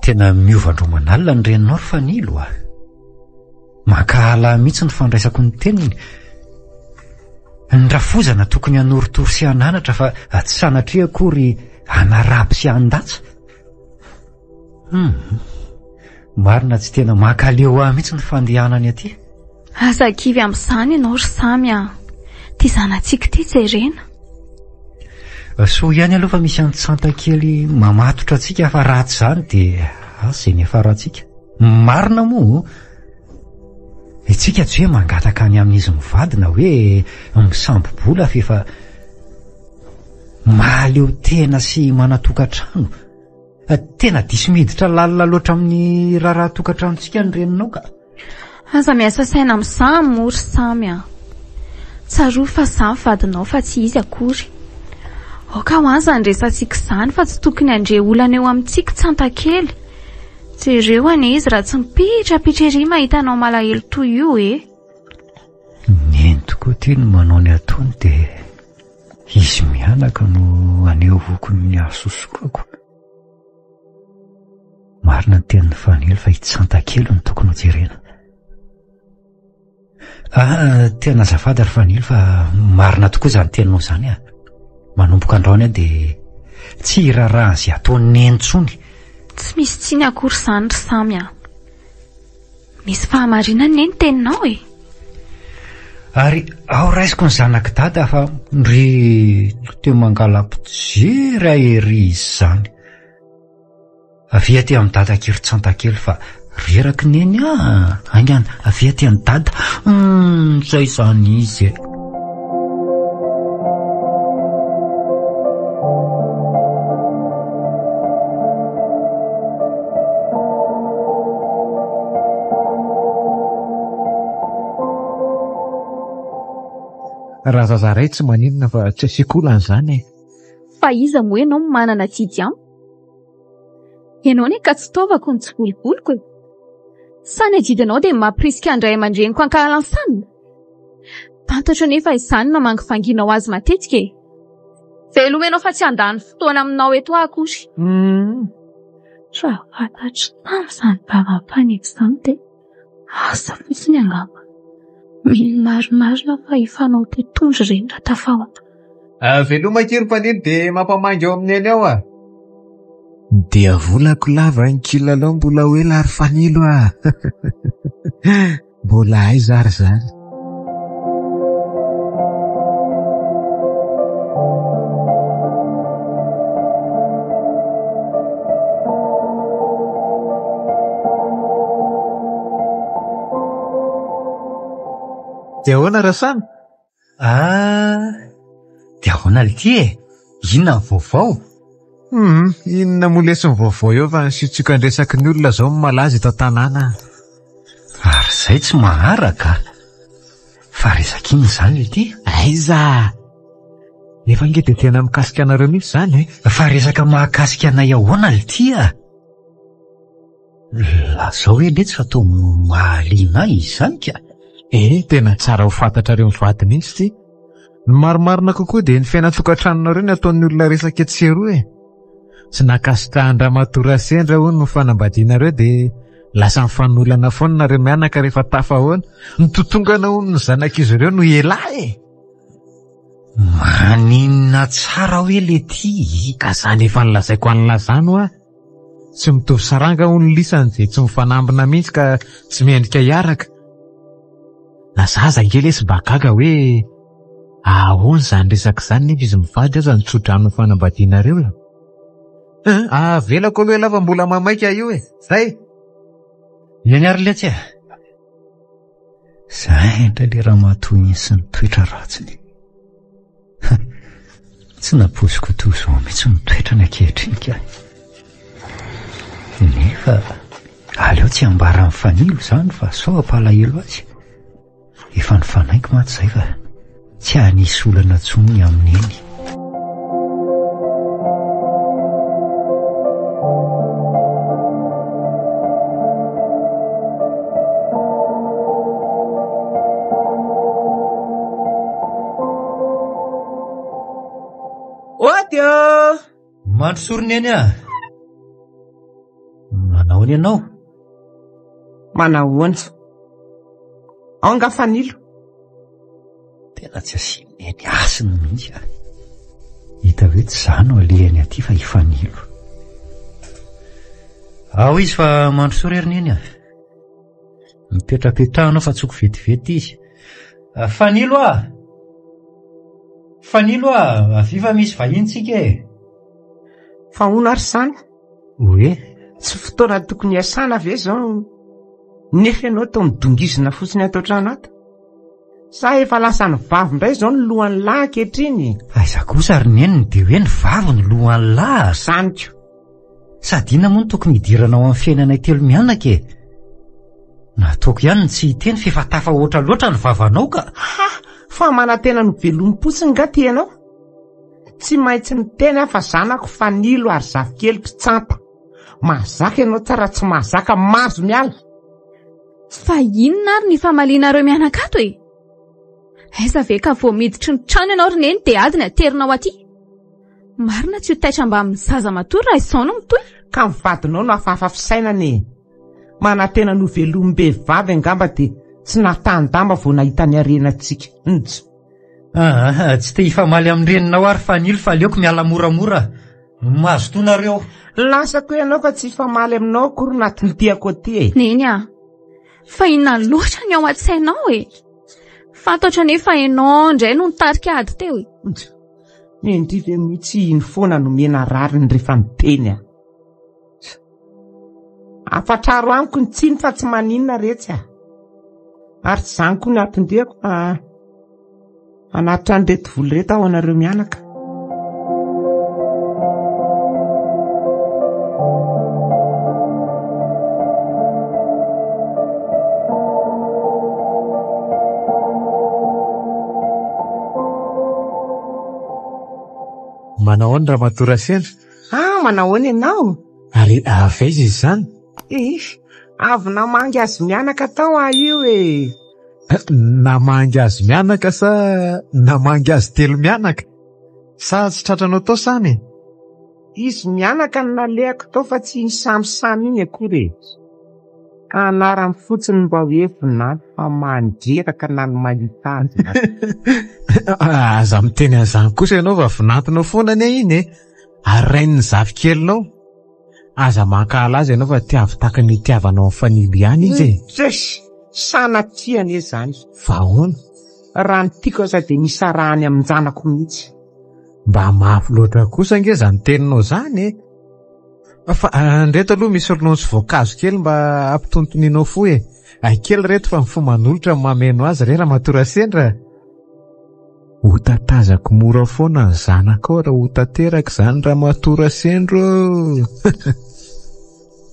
Speaker 2: Tena miova andro aman'alina ny reninao ry Fanilo a. Mankahala ahy mihitsy ny fandraisako ny teniny. Ny rafozana tokony hanorotoro sy hananatra fa tsy sanatria akory hanaraby sy handatsa. Hum. Marina tsy tena mankaleo ahy mihitsy ny fandehanany aty.
Speaker 4: Aza kivy amin'izany ianao ry Samy a. Ity zanatsika ity jerena.
Speaker 2: Soa ihany aloha fa misy antsanta kely mamatotra antsika fa raha tsy izany dia asa izay niafarantsika. Marina moa isika tsy hoe mangataka any amin'izy mivady na hoe misambo-bola fa efa mahaleo tena sy manan-tokantrano. Tena diso miditra lalina loatra amin'ny raharaha tokantranontsika ny reninao ka.
Speaker 4: Aza miasa saina amin'izany moa ry Samy a. Tsarovy fa izaho ny vadinao fa tsy izy akory. Aoka ho any izany resatsika izany fa tsy tokony handre olana eo amintsika Tsantakely. Jereo anie izy raha tsy mipitrapitra ery mahita anao malahelo toy io e.
Speaker 2: Neny tokoa ity no manao ny ataony dia izy mianaka no anehoako ny hasosokako. Marina ny tenin'i Fanilo fa i Tsantakely no tokony hojerena. Ah, tena azafady ry Fanilo fa marina tokoa izany teninao izany ah. Manomboka androany aho dia tsy hiraharaha an'izay ataon'i Neny intsony.
Speaker 4: Tsy misy tsiny akory izany ry Samy ah. Misy fahamarinany ne ny teninao e!
Speaker 2: Ary ao raisiko ny zanak'i dada fa ndry teo mangala-pijery ahy ery izany. Avia aty amin'i dada aky ry Tsantakely fa reraky neny ah! Haingana, avia aty amin'i dada. Hum, zay izany izy e!
Speaker 3: Raha zaza ray tsy maninona fa tsy asiako olana izany e.
Speaker 4: Fa iza moa ianao no manana adidy amiko? Ianao anie ka tsy taovako no tsy volovoloko e. Sa ny adidinao dia ny mampirisika ny ray aman-dreniko hankahala an'i Sam? Fantatro anefa izany no namangivanginao azy matetika e. Veloma ianao fa tsy handany fotoana aminao eto aho akory. Raha fantatr'i Sam izany vava-panefy izany dia asa fotsiny angamba. Mino marimarina fa hifanao totohondry ireny raha tafahoatra.
Speaker 3: Veloma akia ry Mpanilo dia mampamangy ao amin'ny Neny ao a! Ny diavolako lava ny kilalao mbola ho ela ry Fanilo a! Mbola aiza ary izany? Dia ahoana Rasamy?
Speaker 2: Ah! Dia ahoana lty e? Inona ny vaovao?
Speaker 3: Hum, inona moa lesy ny vaovao eo fa ny siotsiokan-dresaky ny olona izao no malaza eto an-tanàna.
Speaker 2: Ary izay tsy maharaka a! Fa resaka inona izany lty?
Speaker 3: Aiza! Nefa ange dia tena mikasika anareo mihitsy izany e!
Speaker 2: Fa resaka mahakasika anay ahoana lty a? Lazao hoe letsy fa toa mahaliana ahy izany ka!
Speaker 3: Eh, tena tsara ho fantatrareo mivady mihitsy ity. Ny marimarina kokoa dia ny fiainan-tokantranonareo no ataon'ny olona resaka etsy sy eroa e. Tsy nankasitrahan-dRamatoa Rasendra hono ny fanambadianareo dia lasa nifanolana foana nareo mianaka rehefa tafahoana. Nitotongana hono ny zanak'izy ireo no elah e!
Speaker 2: Maninona tsara hoe lety?
Speaker 3: Ka zany efa nolazaiko an'lah zany hoa. Tsy mitovy saranga hono lisany dia tsy mifanambina mihitsy ka tsy mendrika hiaraka. Na za aza ange lesy mba gaga hoe ahoana izany resaka izany nefa izy mivady aza nitsodrano ny fanambadianareo e. Hein, avelako aloha ialahy fa mbola mamaika io e. Zay.
Speaker 2: Eny ary letsy e. Zay indray le ramatoa iny sy ny toetra ratsiny. Tsy nampoiziko toy izao mihitsy ny toetrany ankehitriny ka. Nefa aleo tsy ambara amin'ny fanilo izany fa sao hampalahelo azy. Efa nifanaiky mantsy izay fa tsy hanisy olana intsony ny amin'iny.
Speaker 1: Ody ô!
Speaker 2: Mandrosoa ry Neny a! Manahoana ianao?
Speaker 1: Manahoana? Ao nga Fanilo?
Speaker 2: Tena tsy asian'i Neny hasiny mihitsy a! Hita hoe tsy izaho no alehany aty fa i Fanilo. Ao izy fa mandrosoa re ry Neny a! Mipetrapetraha anao fa tsoko vetivety izy. Fanilo a! Fanilo a! Avia fa misy vahiny tsika e!
Speaker 1: Fa hono ary izany?
Speaker 2: Hoe?
Speaker 1: Tsy fotoana tokony hiasana ve izao nefa ianao toa midongizina fotsiny ato an-trano ato? Sa efa lasa ny vavy indray izao ny lohan'ny lahy ankehitriny?
Speaker 2: Aiza kosa ry Neny dia hoe ny vavy no lohan'ny lahy?
Speaker 1: Izany ko!
Speaker 2: Sady inona moa no tokony hidiranao amin'ny fiainanay telo mianaka e? Nataoko ihany ny tsy hiteny f'efa tafahoatra loatra ny vavanao ka!
Speaker 1: Ha! Fa manantena ny ho velomim-potsiny nga ty ianao? Tsy maintsy miteny aho fa zanako Fanilo ary zafikeliko Tsanta. Mahazaka ianao tsara tsy mahazaka mazo miala!
Speaker 4: Fa inona ary ny famalianareo mianaka ato e? Aiza ve ka vao miditry ny trano ianao ry Neny dia ady ny aterinao aty? Marina tsy ho taitra mbamin'ny zaza matory raha izao no mitohy.
Speaker 1: Ka ny vadinao no hafahafa fisainana e! Manantena ny ho velomim-behivavy angamba dia tsy nahatahan-damba vao nahita ny harenantsika. Njy.
Speaker 2: Aa, tsy te hifamaly amin'ny reninao aho ry Fanilo fa aleoko miala moramora. Mazotoa nareo.
Speaker 1: Lasako ianao fa tsy hifamaly aminao akory na tintiako aty e!
Speaker 4: Neny a! Fa inona loatra ny ao an-tsainao e? Fantatro anefa ianao indray no nitarika ady teo e!
Speaker 1: Njy. Nendry ve mihitsy iny foana no mena rariny rehefa miteny a. Afatraro amiko ny tsiny fa tsy maninona retsy a. Ary tsy izany koa ny anton-diako fa hanatitra an'ireto vola ireto aho anareo mianaka.
Speaker 3: Manahoana Ramatoa Rasendra?
Speaker 1: Ah, manahoana ianao?
Speaker 3: Ary avy aiza izy izany?
Speaker 1: Ih, avy namangy azy mianaka tao aho io e!
Speaker 3: Namangy azy mianaka sa namangy azy telo mianaka? Sa tsy tratranao tao Samy e?
Speaker 1: Izy mianaka no nalehako tao fa tsy iny Samy Samy iny akory e! Ka anarany fotsiny mba hoe vinanto fa mandreraka na ny mahita azy aza.
Speaker 3: Aza miteny an'izany kosa ianao fa vinantonao foana anie iny e! Ary rain'ny zafikelinao. Aza mankahala azy ianao fa tiavo tahaka ny itiavanao an'i Fanilo ihany izy e!
Speaker 1: Tssy! Sanatria anie izany.
Speaker 3: Fa ahoana?
Speaker 1: Raha ny tiako aza dia nisarahany amin-janako mihitsy.
Speaker 3: Mba mafy loatra kosa ange izany teninao izany e! Fa ndreto aloha misy ronono sy voankazo kely mba hampitontonianao fo e! Ay kely reto fa ny fo manolotra no mameno azy re Ramatoa Rasendra a! Ho tatazako mora foana ny zanakao raha ho tanteraka izany Ramatoa Rasendra ô!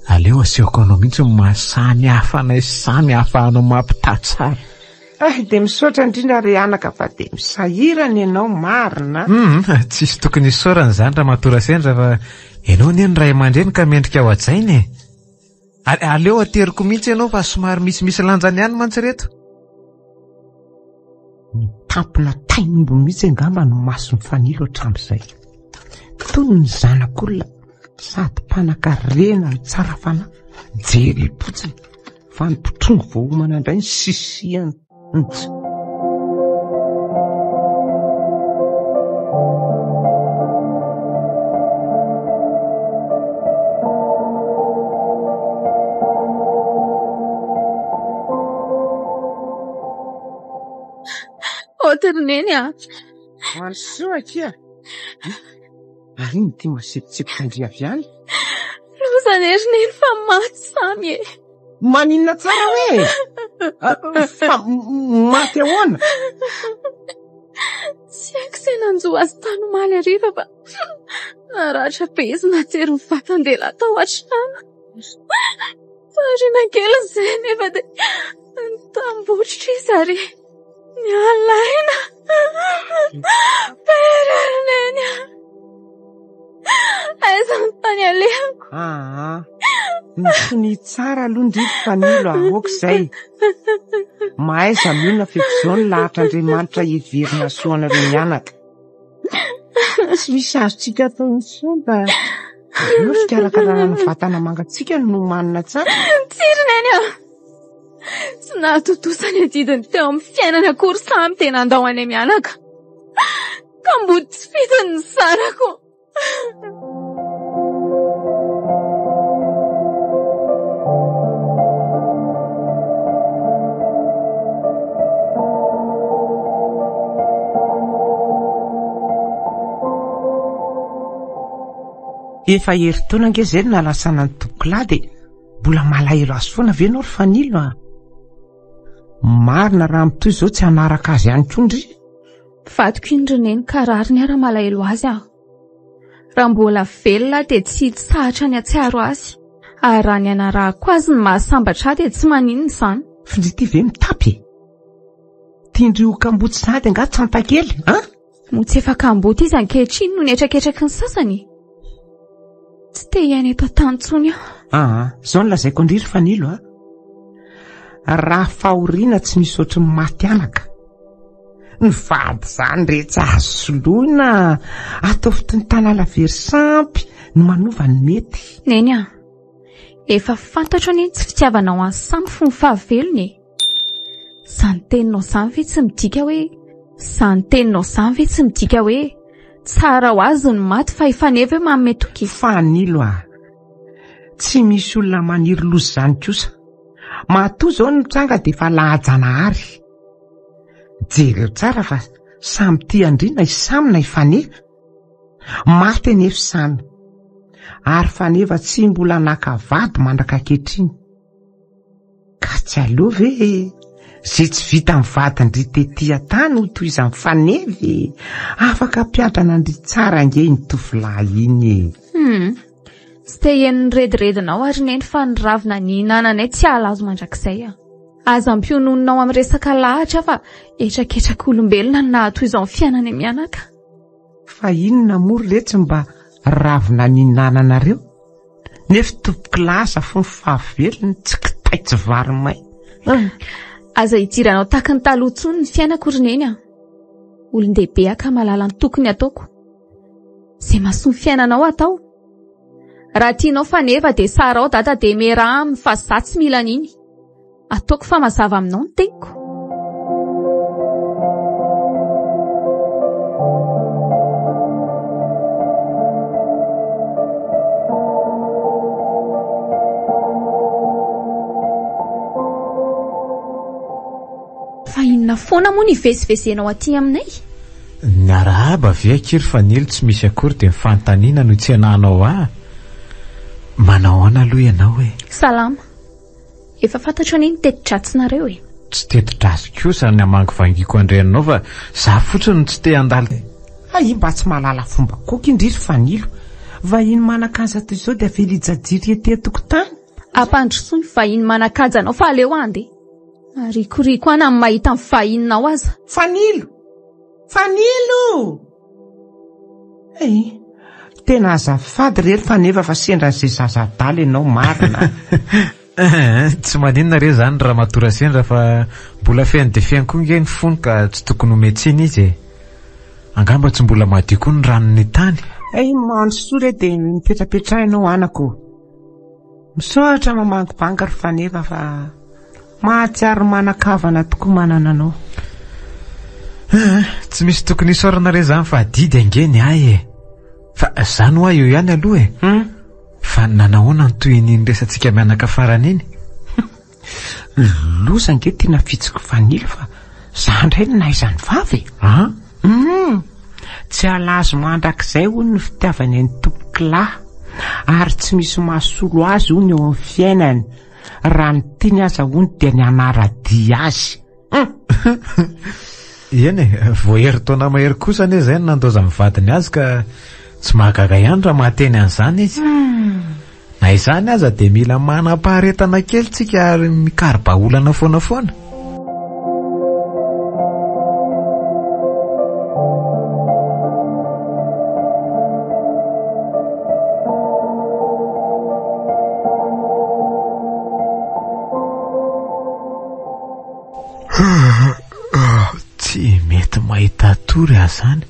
Speaker 3: Aleo asehoko anao mihitsy ny maha samy hafa anay sy samy hafa anao mampitaha tsara.
Speaker 1: Eh, dia misaotra indrindra ry anaka fa dia misahirana ianao marina.
Speaker 3: Hum, tsisy tokony hisaorana izany Ramatoa Rasendra fa ianao anie ny ray aman-dreny ka mendrika ho hajaina e. Ary aleo ateriko mihitsy ianao fa somary misimisy lanjany ihany mantsy ireto.
Speaker 1: Nitampina tain'omby mihitsy angamba ny mason'i Fanilo hatramin'izay. Tony ny zanak'olona sady mpanan-karena no tsara fanahy, jerem-potsiny fa ny mpitrongy vao homana indray ny sisihany.
Speaker 4: Ôty ry neny a!
Speaker 1: Mandrosoa akia! Ary ino ity masepotsepoko an-dry avy any?
Speaker 4: Loza anie ry neny fa maty Samy e!
Speaker 1: Maninona tsara hoe? Fa maty ahoana?
Speaker 4: Tsy haiko izay nanjo azy tany omaly hariva fa naratra be izy nahatsiaro ny vatan-dehilahy tao an-trano. Variana kely izay nefa dia nitambotritra izy ary niala aina. Very ry neny a! Aiza ny tany alehako?
Speaker 1: Aa, mitonia tsara aloha ndry ry Fanilo a, aoka izay. Mahaiza mionona fa efa izao ny lahatr'Andriamanitra heverina hahasoa anareo mianaka. Tsy misy azontsika atao intsony fa aleo fikarakarana ny vatana mangatsiaka no nomanina tsara.
Speaker 4: Tsia ry Neny a! Tsy nahatontosa ny adidiny teo amin'ny fiainany akory Samy dia nandao anay mianaka. Ka mody tsy fidiny ny zanako.
Speaker 1: Efa herintaona ange izay no nalasana an'i Tompokolahy dia mbola malahelo azy foana ve ianao ry Fanilo a? Marina raha mitohy izao tsy hanaraka azy ihany koa ndry.
Speaker 4: Vadiko iny ry neny ka rariny aho raha malahelo azy aho. Raha mbola velona aho dia tsy hitsahatra ny hatsiaro azy. Ary raha ny hanarahako azy no mahasambatra ahy dia tsy maninona izany.
Speaker 1: F'ndry ity ve mitapy e? Tian-dry ho kamboty sahady angaha tsantakely an?
Speaker 4: Moa tsy efa kamboty izy ankehitriny no nihetraketraky ny sasany e? Tsy te hiaina eto an-tany intsony aho.
Speaker 1: Aa, izao no lazaiko an-dry ry Fanilo a. Raha fahoriana tsy misy ohatry ny maty anaka. Ny vady izany re tsy azo soloina. Ataovy toy ny tanala very sampy ny manova ny mety.
Speaker 4: Neny a, efa fantatro anie ny tsy fitiavanao an'i Samy fony fahavelony e. Izany teninao izany ve tsy midika hoe Izany teninao izany ve tsy midika hoe tsara ho azy ny maty fa efa nefa hoe manome toky?
Speaker 1: Fanilo a! Tsy misy olona maniry loza izany kosa. Matoa izao ny mitranga dia efa laha-janahary. Jereo tsara fa samy tia an-dry na i Samy na i Faneva. Maty anefa i Samy. Ary Faneva tsy mbola naka vady mandraka ankehitriny. Ka tsy aleo ve e? Izay tsy vitan'ny vadin-dry tety an-tany ho tohizan'i Faneva e! Afaka hampiadana an-dry tsara ange iny tovolahy iny e!
Speaker 4: Hum. Tsy te hihaino ny rediredinao ary neny fa ny ravina nihinananay tsy hahalazo mandrakizay aho. Aza ampiononinao amin'ny resaka lahatra fa hetraketrak'olombelona no nahatoy izao ny fiainanay mianaka.
Speaker 1: Fa inona moa ry letsy mba ravina nihinananareo? Nefa tompokolahy aza fony fahavelony tsy kitay tsy vary maina.
Speaker 4: Aza idiranao tahaky ny taloha intsony ny fiainako ry Neny a! Olon-dehibe aho ka mahalala ny tokony hataoko. Izay mahasoa ny fiainanao atao. Raha tianao Faneva dia sarao dada dia miaraha aminy fa za tsy mila an'iny. Ataoko fa mazava aminao ny teniko. Fa inona foana moa ny hivezivezenao aty aminay?
Speaker 3: Niarahaba ve akia ry Fanilo tsy misy akory dia ny fanontaniana no itsenanao ahy? Manao ahoana aloha ianao e?
Speaker 4: Salama. Efa fantatro anie ny teti-dratsinareo e.
Speaker 3: Tsy teti-dratsy kosa ny hamangivangiako an-dreninao fa za fotsiny no tsy te handalo.
Speaker 1: Hay mba tsy mahalala fomba koky ndry ry Fanilo. Vahiny manan-kaja toy izao dia avela hijajiry ety an-tokotany.
Speaker 4: Ampandrosoy ny vahiny manan-kaja anao fa aleo handeha. Marikoriko aho na ny mahita ny vahininao aza.
Speaker 1: Fanilo! Fanilo! Ei, tena azafady re ry Faneva fa sendra an'izay zaza adala ianao marina a.
Speaker 3: Tsy maninona re izany ramatoa Rasendra fa mbola feno dia feno koa nge ny fony ka tsy tokony homen-tsiny izy e. Angamba tsy mbola madio koa ny ranon'ny tany.
Speaker 1: Ei, mandrosoa re dia mipetrapetraha ianao anako ô. Misaotra mamangy banga ry Faneva fa mahatsiaro manan-kavana tokoa manana anao.
Speaker 3: Aa, tsy misy tokony hisaorana re zany fa adidy ange ny ahy e. Fa zany hoa eo ihany aloha e.
Speaker 1: Hum?
Speaker 3: Fa nanahoana ny tohin'iny resatsika mianaka farany iny?
Speaker 1: Loza ange tena fitsiko Fanilo fa za indray no nahaizan'ny vava e.
Speaker 3: An?
Speaker 1: Hum! Tsy halazo mandrakizay hono ny fitiavany an'i Tompokolahy ary tsy misy mahasolo azy hono eo amin'ny fiainany. Raha ny tiany aza hono dia ny hanara-dia azy.
Speaker 3: Hum! Eny e, vao herintaona mahery kosa anie izay no nandaozan'ny vadiny azy ka tsy mahagaga ihany raha mahateny an'izany izy. Na izany aza dia mila manam-paharetana kely tsika ary mikaro-bahaolana foana foana. Tsy mety mahita tory aho izany.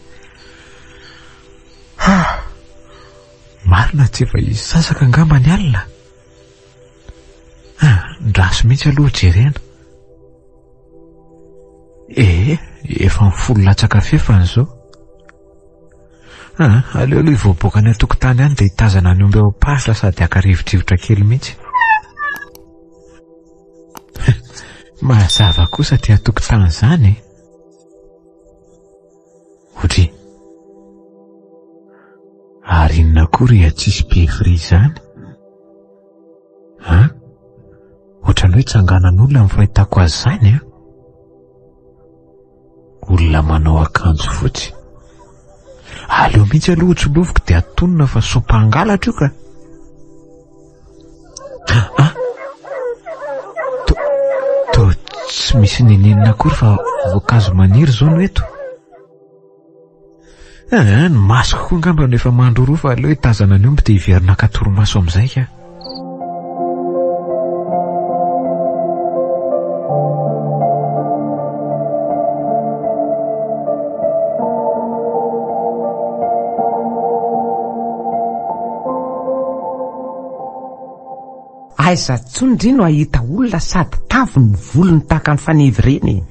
Speaker 3: Marina tsy efa hisasaka angamba ny alina? Ah, ndraso mihitsy aloha jerena. Ee, efa ny folo latsaka fefany izao. Ah, aleo aloha hivoaboaka any an-tokotany any dia hitazana ny omby ao am-pasitra sady haka rivodrivotra kely mihitsy. Mazava kosa aty an-tokotany izany e. Odry. Ary inona koa ry atsisy be fry izany? An? Ohatran'ny hoe tsanganan'olona ny fahitako azy izany an? Olona manao akanjo fotsy. Aleo mihitsy aloha ho tsoloviko dia atonina fa sao mpangalatra io ka. Ah! To, to tsy misy nenenina akory fa voankazo maniry izao no eto. Eh, ny masoko koa angamba no efa mandroroa fa aleo hitazana ny omby dia hiverina haka torimaso amin'izay ka.
Speaker 1: Aiza tsony ndry no ahita olona sady tavy ny volony tahaka ny fanevy ireny e?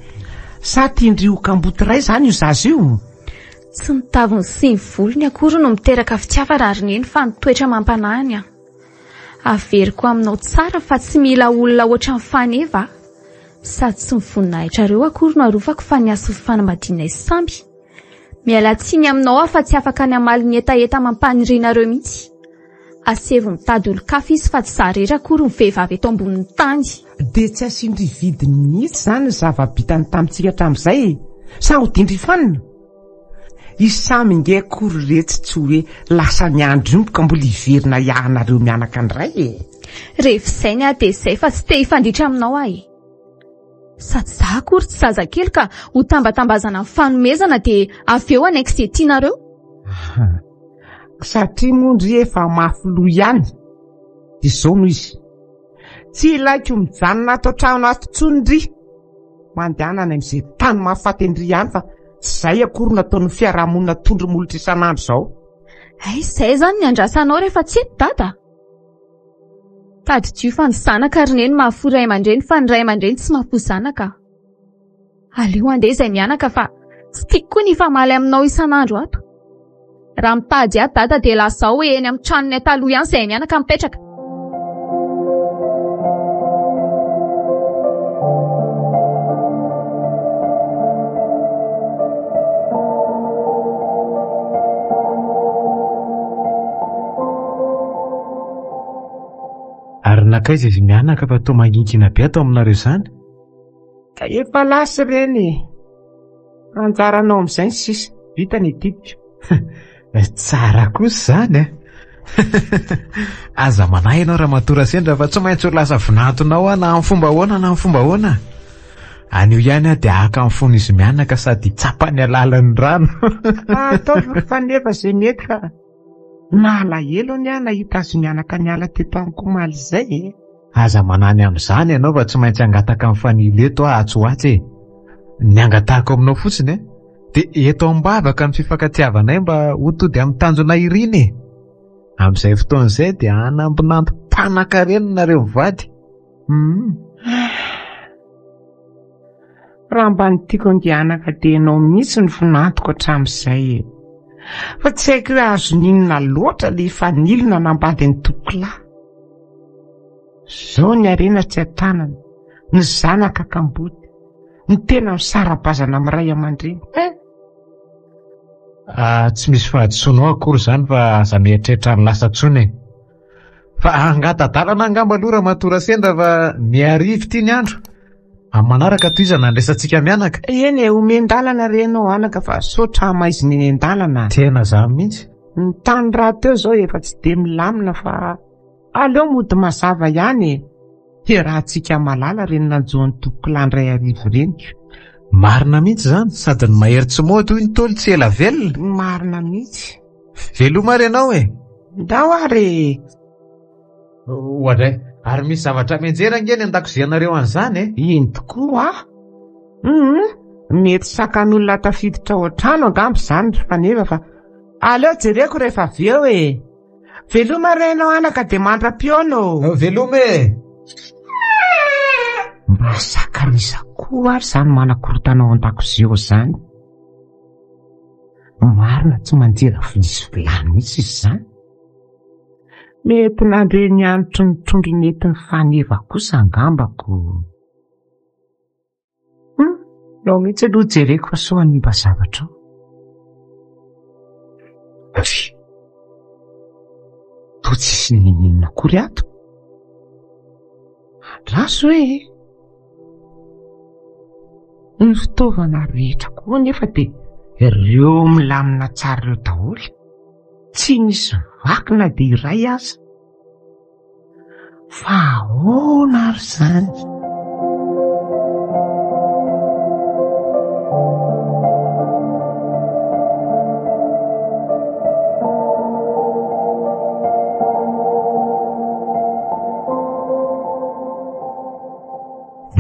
Speaker 1: Sa tian-dry ho kamboty ray izany io zaza io?
Speaker 4: Tsy ny taviny sy ny volony akory no miteraka fitiavana ry neny fa ny toetra amam-panahiny an! Averiko aminao tsara fa tsy mila olona ohatran'i Faneva aho. Sady tsy ny voninahitrareo akory no arovako fa ny hasin'ny fanambadianay samby. Miala tsiny aminao aho fa tsy afaka ny hamaly ny hetaheta amam-panirianareo mihitsy. Asevo mitady olon-kafa izy fa tsy za rery akory ny vehivavy eto ambonin'ny tany.
Speaker 1: Dia tsy asian-dry vidiny mihitsy izany ny zava-bitany tamintsika hatramin'izay e! Sa hodian-dry fanina? I Samy nge akory retsy tsy hoe lasa niandry omby ka mbola hiverina hiahanareo mianaka indray e!
Speaker 4: Rehefa izay ny ahy dia izay fa tsy te hifanditra aminao aho e! Sady za akory tsy zazakely ka ho tambatambazana ny fanomezana dia avy eo hanaiky izay tianareo.
Speaker 1: Satria moa ndry efa mafy loha ihany. Dia izao no izy. Tsy ilaiko mijanona ato an-trano ato intsony ndry. Mandehana any amin'izay tany mahafaty an-dry any fa tsy izay akory no ataon'ny fiarahamonina tondro molotra isan'andro izao.
Speaker 4: Hay izay izany ny andrasanao rehefa tsy eto Dada? Tadidio fa ny zanaka ry Neny mahafoy ray aman-dreny fa ny ray aman-dreny tsy mahafoy zanaka. Aleo handeha izay mianaka fa tsy tiako koa ny hifamaly aminao isan'andro ato. Raha mitady ahy Dada dia lazao hoe eny amin'ny tranonay taloha ihany izahay mianaka mipetraka.
Speaker 3: Ary nankaiza izy mianaka fa toa mangingina be ato aminareo izany?
Speaker 1: Ka efa lasa ireny e! Anjaranao amin'izay ny sisa. Vita ny adidiko.
Speaker 3: Tsara kosa izany e! Aza manahy ianao Ramatoa Rasendra fa tsy maintsy ho lasa vinantonao aho na amin'ny fomba ahoana na amin'ny fomba ahoana. Anio ihany aho dia haka ny fon'izy mianaka sady hitsapa ny alalan'ny rano.
Speaker 1: Ataovy ry Faneva izay mety fa nalahelo anie aho nahita azy mianaka niala teto amiko omaly izay e!
Speaker 3: Aza manahy ny amin'izany ianao fa tsy maintsy hangataka amin'ny fanilo eto aho atsy ho atsy e! Ny angatahako aminao fotsiny e, dia eto am-bavaka ny fifankatiavanay mba ho tody amin'ny tanjona irina e! Amin'izay fotoana izay dia hanambinamby mpanankarena nareo mivady. Hum.
Speaker 1: Raha mba ny tiako andehanaka dia ianao mihitsy no vinantoko hatramin'izay e. Fa tsy haiko hoe azon'inona loatra ilay fanilo nanambady an'i Tompokolahy. Zao ny harena tsy an-tanana, ny zanaka kamboty, ny tena misara-bazana amin'ny ray aman-dreny. Hein!
Speaker 3: Ah, tsy misy fahadisoanao akory izany fa aza mieritreritra ny lasa intsony e. Fa hangata-dalana angamba aloha Ramatoa Rasendra fa mihariva ity ny andro. Amin'ny manaraka tohizana ny resatsika mianaka.
Speaker 1: Eny e, omen-dalana re ianao anaka fa sao tramaizina eny an-dalana.
Speaker 3: Tena izany mihitsy.
Speaker 1: Ny tany rahateo izao efa tsy dia milamina fa aleo mody mazava ihany e. Iarahantsika mahalala ireny nanjo an'i Tompokolahy indray hariva ireny.
Speaker 3: Marina mihitsy izany, sady ny mahery tsy mody hoy ny Ntaolo tsy ela velona.
Speaker 1: Marina mihitsy.
Speaker 3: Veloma ary ianao e!
Speaker 1: Ndao ary e!
Speaker 3: Oadray, ary misy zavatra mianjera ange ny an-dakozianareo an'izany e!
Speaker 1: Eny tokoa a! Hum, mety sakan'olona tafiditra ao an-trano angamba izany ry Faneva fa aleo jereko rehefa avy eo e! Veloma re ianao anaka dia mandra-pihaona ô!
Speaker 3: Veloma e!
Speaker 1: Mba sakan'iza koa ary izany manakorontana ao an-dakozia ao izany? Marina tsy manjera vilia sy vilany mihitsy izy izany. Mety nandre ny hanitry ny trondro nentin'i Faneva kosa angamba ko. Hum, nao mihitsy aloha jereko fa sao hanimba zavatra ao. Ry, toa tsisy n'inon'inona akory ato. Andraso e! Ny fitaovana rehetra koa anefa dia ireo milamina tsara ireo daholo. Tsy nisy vaky na dia iray aza. Fa ahoana ary izany?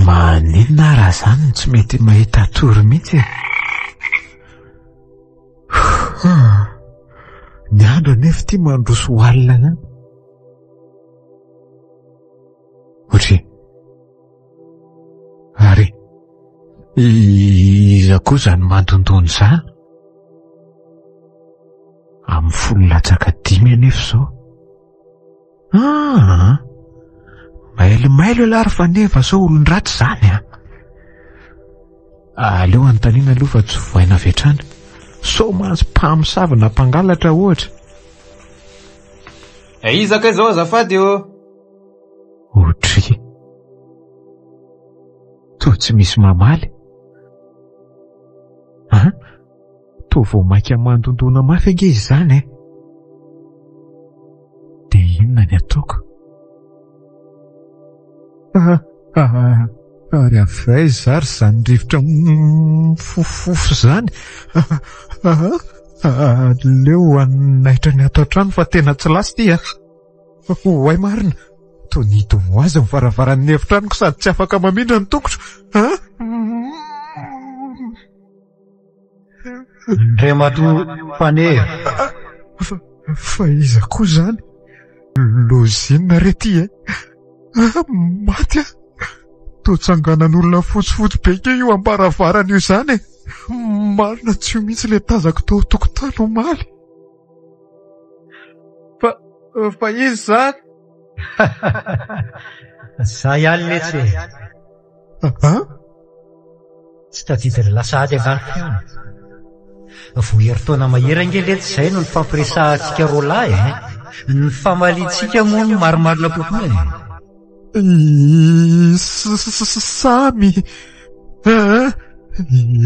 Speaker 3: Maninona raha izany no tsy mety mahita tory mihitsy e? Ny andro anefa ity mandroso ho alina ihany. Ohatry Ary iza koa izany mandondona izany? Amin'ny folo latsaka dimy anefa izao. Ah, mailomailo ialahy ry Faneva sao olon-dratsy izany a. Aleo anontaniana aloha fa tsy vohaina avy hatrany. Sao mantsy mpamosavy na mpangalatra ohatra.
Speaker 5: Eh, iza kay izao azafady ô?
Speaker 3: Ohatry. Toa tsy misy mamaly. An? Toa vao mainka mandondona mafy ange izy izany e! Dia inona ny ataoko? Ary avy aiza ary izany rivotra mifofofofo izany? Aleo hanaitra ny ato an-trano fa tena tsy lasa ity a! Oay marina! Toa nihidy ho azy ny varavaran'ny efitranoko sady tsy afaka mamindra ny tongotro.
Speaker 2: Andriamatoa Faneva.
Speaker 3: Fa iza koa izany? Lozinina re ty e! Maty aho! Toa tsanganan'olona fotsifotsy be ke io am-baravarana io izany e! Marina tsy io mihitsy ilay tazako tao an-tokotany omaly. Fa, fa iza izany?
Speaker 2: Za ihany letsy e!
Speaker 3: An?
Speaker 2: Tsy tadidin'ny sahady angaha ny feony? Vao herintaona mahery ange letsy izay no nifampiresahantsika roalahy e! Ny famaliantsika moa no marimarina kokoa e!
Speaker 3: Samy!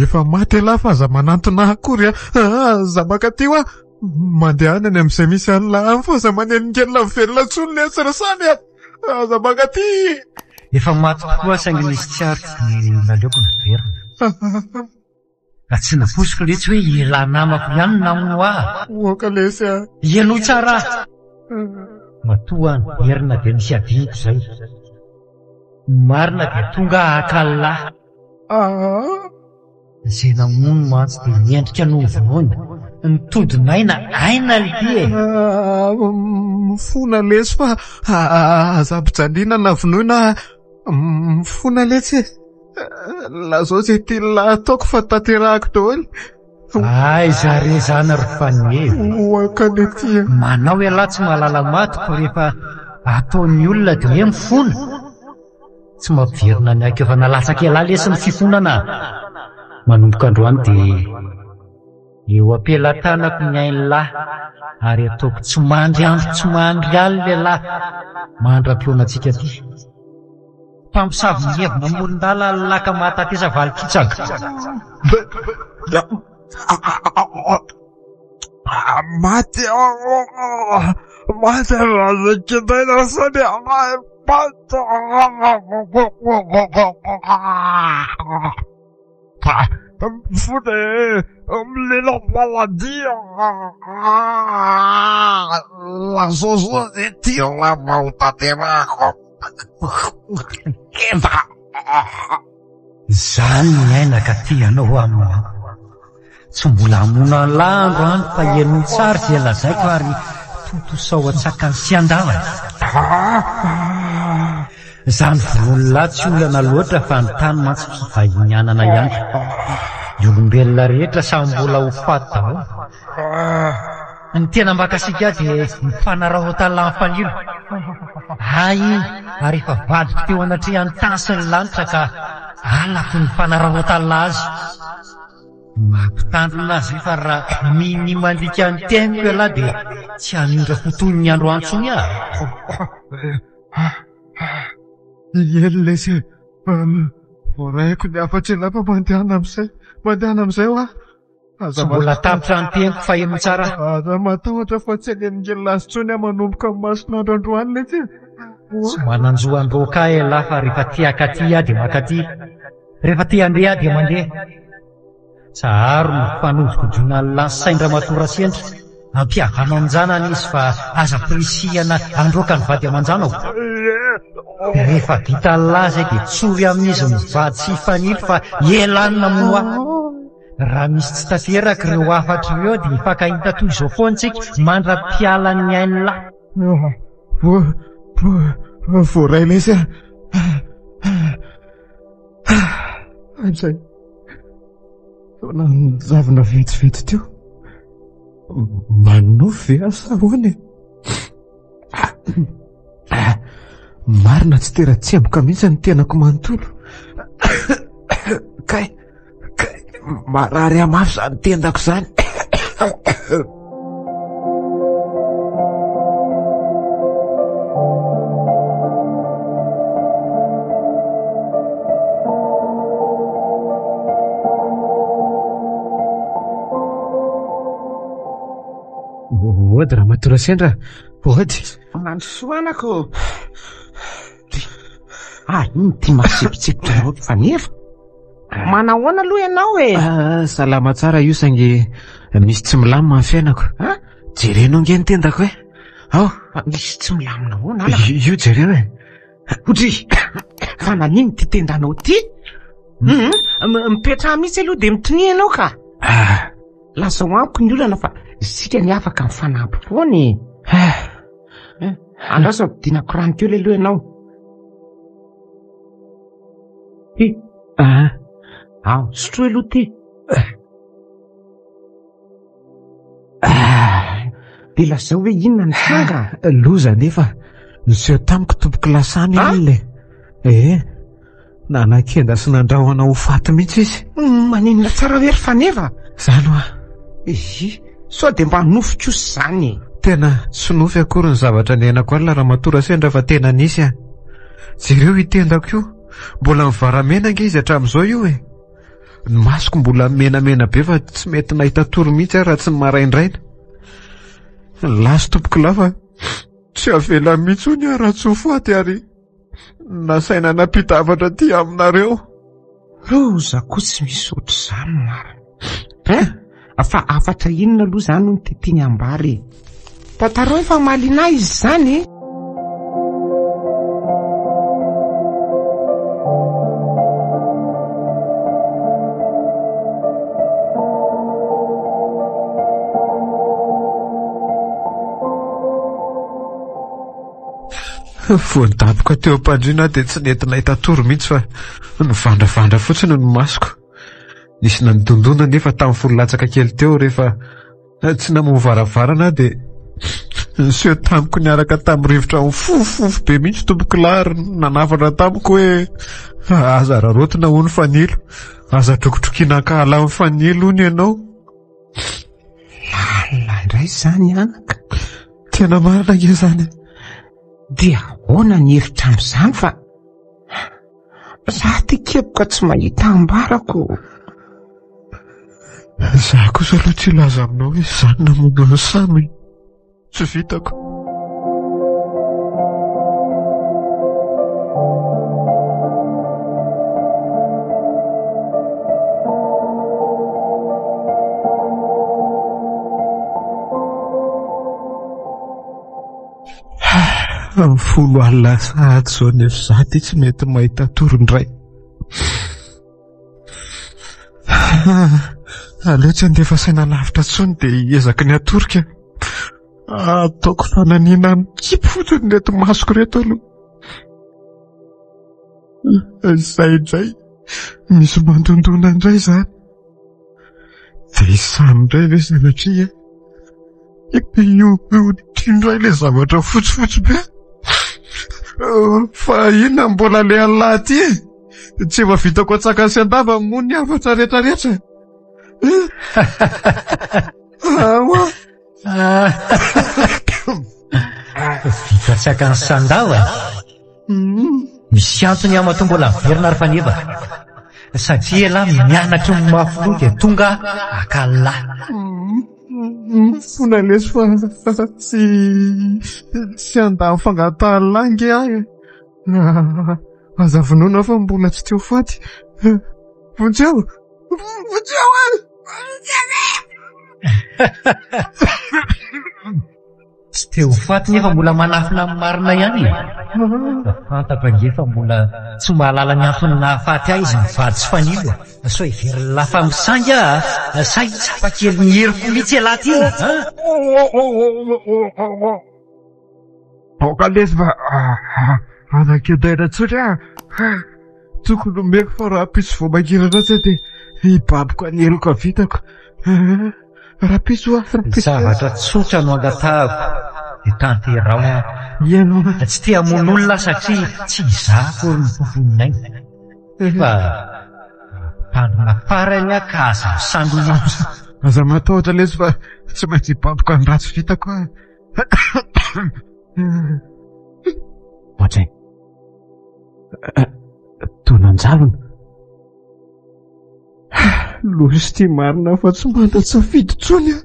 Speaker 3: Efa maty ialahy fa aza manantona ahy akory a! Aza mankaty hoa! Mandehana any amin'izay misy an'lah any fa aza manelingelina ny velona intsony letsy ry Samy a! Aza mankaty!
Speaker 2: Efa maty tokoa aho saingy nisy tsy aritro dia naleoko niverina. Raha tsy nampoiziko letsy hoe elah namako ihany no namono ahy.
Speaker 3: Oka lesy a!
Speaker 2: Henoy tsara ahy! Matoa aho niverina dia nisy adinoko izay. Ny marina dia tonga aho haka an'lah.
Speaker 3: Aa!
Speaker 2: Izay namono mantsy dia mendrika ny hovonoina. Ny todin'aina, aina ity e!
Speaker 3: Mifona lesy fa aza ampijaliana na vonoina Mifona letsy e! Lazao izay tian'lah ataoko fa tanterahako daholo.
Speaker 2: Aiza re izany ry Faneva?
Speaker 3: Oakany aty e!
Speaker 2: Manao ialahy tsy mahalala maty fa rehefa ataon'ny olona dia hoe mifona. Tsy mampiverina ny aiko efa nalatsaka ialahy lesy ny fifonana a! Manomboka androany dia eo am-pelatanako ny ain'lah ary ataoko tsy mandry andro tsy mandry alina ialahy mandra-pihaonantsika aty. Mpamosavy mievina amoron-dala laka mahatatesa valin-kitsaka.
Speaker 3: Maty aho, maty aho, aza kintaina sady maty. Mifona e, milela maladie. Lazao zao izay tianao mba ho tanterahako. Kenda.
Speaker 2: Izany ny aina ka tianao hamono. Tsy mbola hamono an'lah androany fa henoy tsara izay lazaiko ary tontosao an-tsakany sy an-davany. Izany vonoan'lah tsy olana loatra fa ny tany mantsy fivahinianana ihany. Ny olombelona rehetra samy mbola ho faty daholo. Ny tena mankasiaka ahy dia ny fanararaotan'lah ny fanilo. Ahy iny ary efa vadiko teo anatrehan'ny tany sy ny lanitra ka halako ny fanararaotan'lah azy. Mampitandrina azy fa raha minia mandika ny teniko ialahy dia tsy hamindra fo toy ny androany intsony aho.
Speaker 3: Eny lesy e, voaraiko ny hafatr'ialahy fa mandehana amin'izay, mandehana amin'izay hoa.
Speaker 2: Tsy mbola tapitra ny teniko fa henoy tsara aho.
Speaker 3: Aza matahotra fa tsy hanelingelina azy intsony aho manomboka amin'ny mason'andro androany lesy e.
Speaker 2: Tsy manan-jo handroaka ahy ialahy fa rehefa te hankaty aho dia mankaty. Rehefa te handeha aho dia mandeha. Tsaharo ny fanodikodinan'ny lasain-dRamatoa Rasendra. Ampihavano amin-janany izy fa aza ampirisihana handroaka ny vady aman-janako. Rehefa vitan'lah izay dia tsory amin'izy mivady sy hifanilo fa elah no namono ahy. Raha misy tsy tanteraka ireo hafatra ireo dia hifankahita toy izao foana isika mandra-pialan'ny ain'lah.
Speaker 3: Voaray lesy a! Izay. Nanjavona vetivety teo. Manofy ve aho sa ahoana e? Marina tsy tera-tsemboka mihitsy ny tenako manontolo. Kay, kay, marary ahy mafy izany tendako izany. Ody Ramatoa Rasendra, ody.
Speaker 1: Mandrosoa anaka ô. Ah, iny ity mahatsipitsipitra anao ry Faneva. Manahoana aloha ianao e?
Speaker 3: Ah, salama tsara io saingy misy tsy milamina ny fiainako. Jerenao nge ny tendako e. Ao.
Speaker 1: Fa misy tsy milamina ahoana anaka?
Speaker 3: Io jereo e.
Speaker 1: Odry, fa nanino ity tendanao ity? Hum, mipetraha mihitsy aloha dia mitonia ianao ka.
Speaker 3: Ah.
Speaker 1: Lazao amiko ny olana fa isika ny afaka mifanampy foana e.
Speaker 3: Ah.
Speaker 1: Eh, andraso ampidinako rano kely aloha ianao. Ty.
Speaker 3: Ah.
Speaker 1: Ao, sotroy aloha ty. Ah, dia lazao hoe inona ny tranga?
Speaker 3: Loza anefa, niseho tamiko tompoko lasany
Speaker 1: Ah?
Speaker 3: alina e. Eh, nanakenda sy nandrahona ho faty mihitsy izy.
Speaker 1: Maninona tsara hoe ry Faneva?
Speaker 3: Izany hoa.
Speaker 1: Izy, sao dia mba nofy kosa izany e?
Speaker 3: Tena tsy nofy akory ny zavatra niainako alina ramatoa Rasendra fa tena nisy a. Jereo io tendako io, mbola mivaramena ange izy hatramin'izao io e. Ny masoko mbola menamena be fa tsy mety nahita tory mihitsy aho raha tsy ny maraindraina. Lasa tompoko lahy fa tsy avela mihitsy hono aho raha tsy ho faty ary nasaina nampita hafatra aty aminareo.
Speaker 1: Loza koa tsy misy ohatr'izany marina. Hein? Fa hafatra inona aloha izany no tiany ambara e? Tantarao efa malina izy izany e!
Speaker 3: Voadaboka teo am-pandriana aho dia tsy nety nahita tory mihitsy fa nivandravandra fotsiny ny masoko. Nisy nandondona nefa tamin'ny folo latsaka kely teo rehefa tsy namoha varavarana aho dia niseho tamiko niaraka tamin'ny rivotra mifofofofo be mihitsy tompokolahy ary nanafatra tamiko hoe aza araraotina hono fanilo, aza trokitrokiana ankahala amin'ny fanilo hono ianao.
Speaker 1: Lalina indray izany anaka.
Speaker 3: Tena marina ange izany.
Speaker 1: Dia ahoana ny hevitra amin'izany fa Za ty keboka tsy mahita ambarako.
Speaker 3: Za kosa aloha tsy hilaza aminao hoe za no namono an'i Sam e. Tsy vitako. Amin'ny folo alina sahady izao nefa izaho ity tsy mety mahita tory indray. Aleo tsy handefa saina lavitra intsony dia hiezaka ny hatorika. Ataoko fananiana mikipy fotsiny ireto masoko ireto aloha. Izay indray, misy mandondona indray izany. Dia i Sam indray ve sanatria? Io io indray ilay zavatra fotsifotsy be. Fa inona mbola alehan'lah aty e? Tsy efa vitako an-tsakany sy an-davany moa ny hafatra rehetrarehetra. Aoa.
Speaker 2: Vita an-tsakany sy an-davany? Misy antony aho matoa mbola miverina ry Faneva. Satria ialahy mianatry ny mafy loha dia tonga haka an'lah.
Speaker 3: Mifona lesy fa tsy tsy handà ny fangatahan'lah ange aho e. Aza vonoina aho fa mbola tsy te ho faty. Vonjeo! Vonjeo e! Vonjeo e!
Speaker 2: Tsy te ho faty nefa mbola manafina ny marina ihany e! Fantako ange fa mbola tsy mahalala ny antony nahafaty ahy izy mivady sy Fanilo e! Sao heverin'ny lahy fa misangy aho a! Sa hitsapa kely ny heriko mihitsy ialahy ty a!
Speaker 3: Aoka lesy fa aza kedaina intsony ah! Tokony omeko fa rahampitso vao mangirana atsy dia hibaboka ny heloka vitako. Rahampitso ah, rahampitso.
Speaker 2: Zavatra tsotra no angatahako dia tanteraho.
Speaker 3: Ianao.
Speaker 2: Tsy te hamono olona aho satria tsy izaho akory no tompon'ny aina. Fa mpitandrina farany aho ka aza misangy mihitsy.
Speaker 3: Aza matahotra lesy fa tsy maintsy hibaboka ny ratsy vitako aho.
Speaker 1: Ohatray. Toa nanjavona.
Speaker 3: Loza ity marina fa tsy manan-tsafidy intsony aho.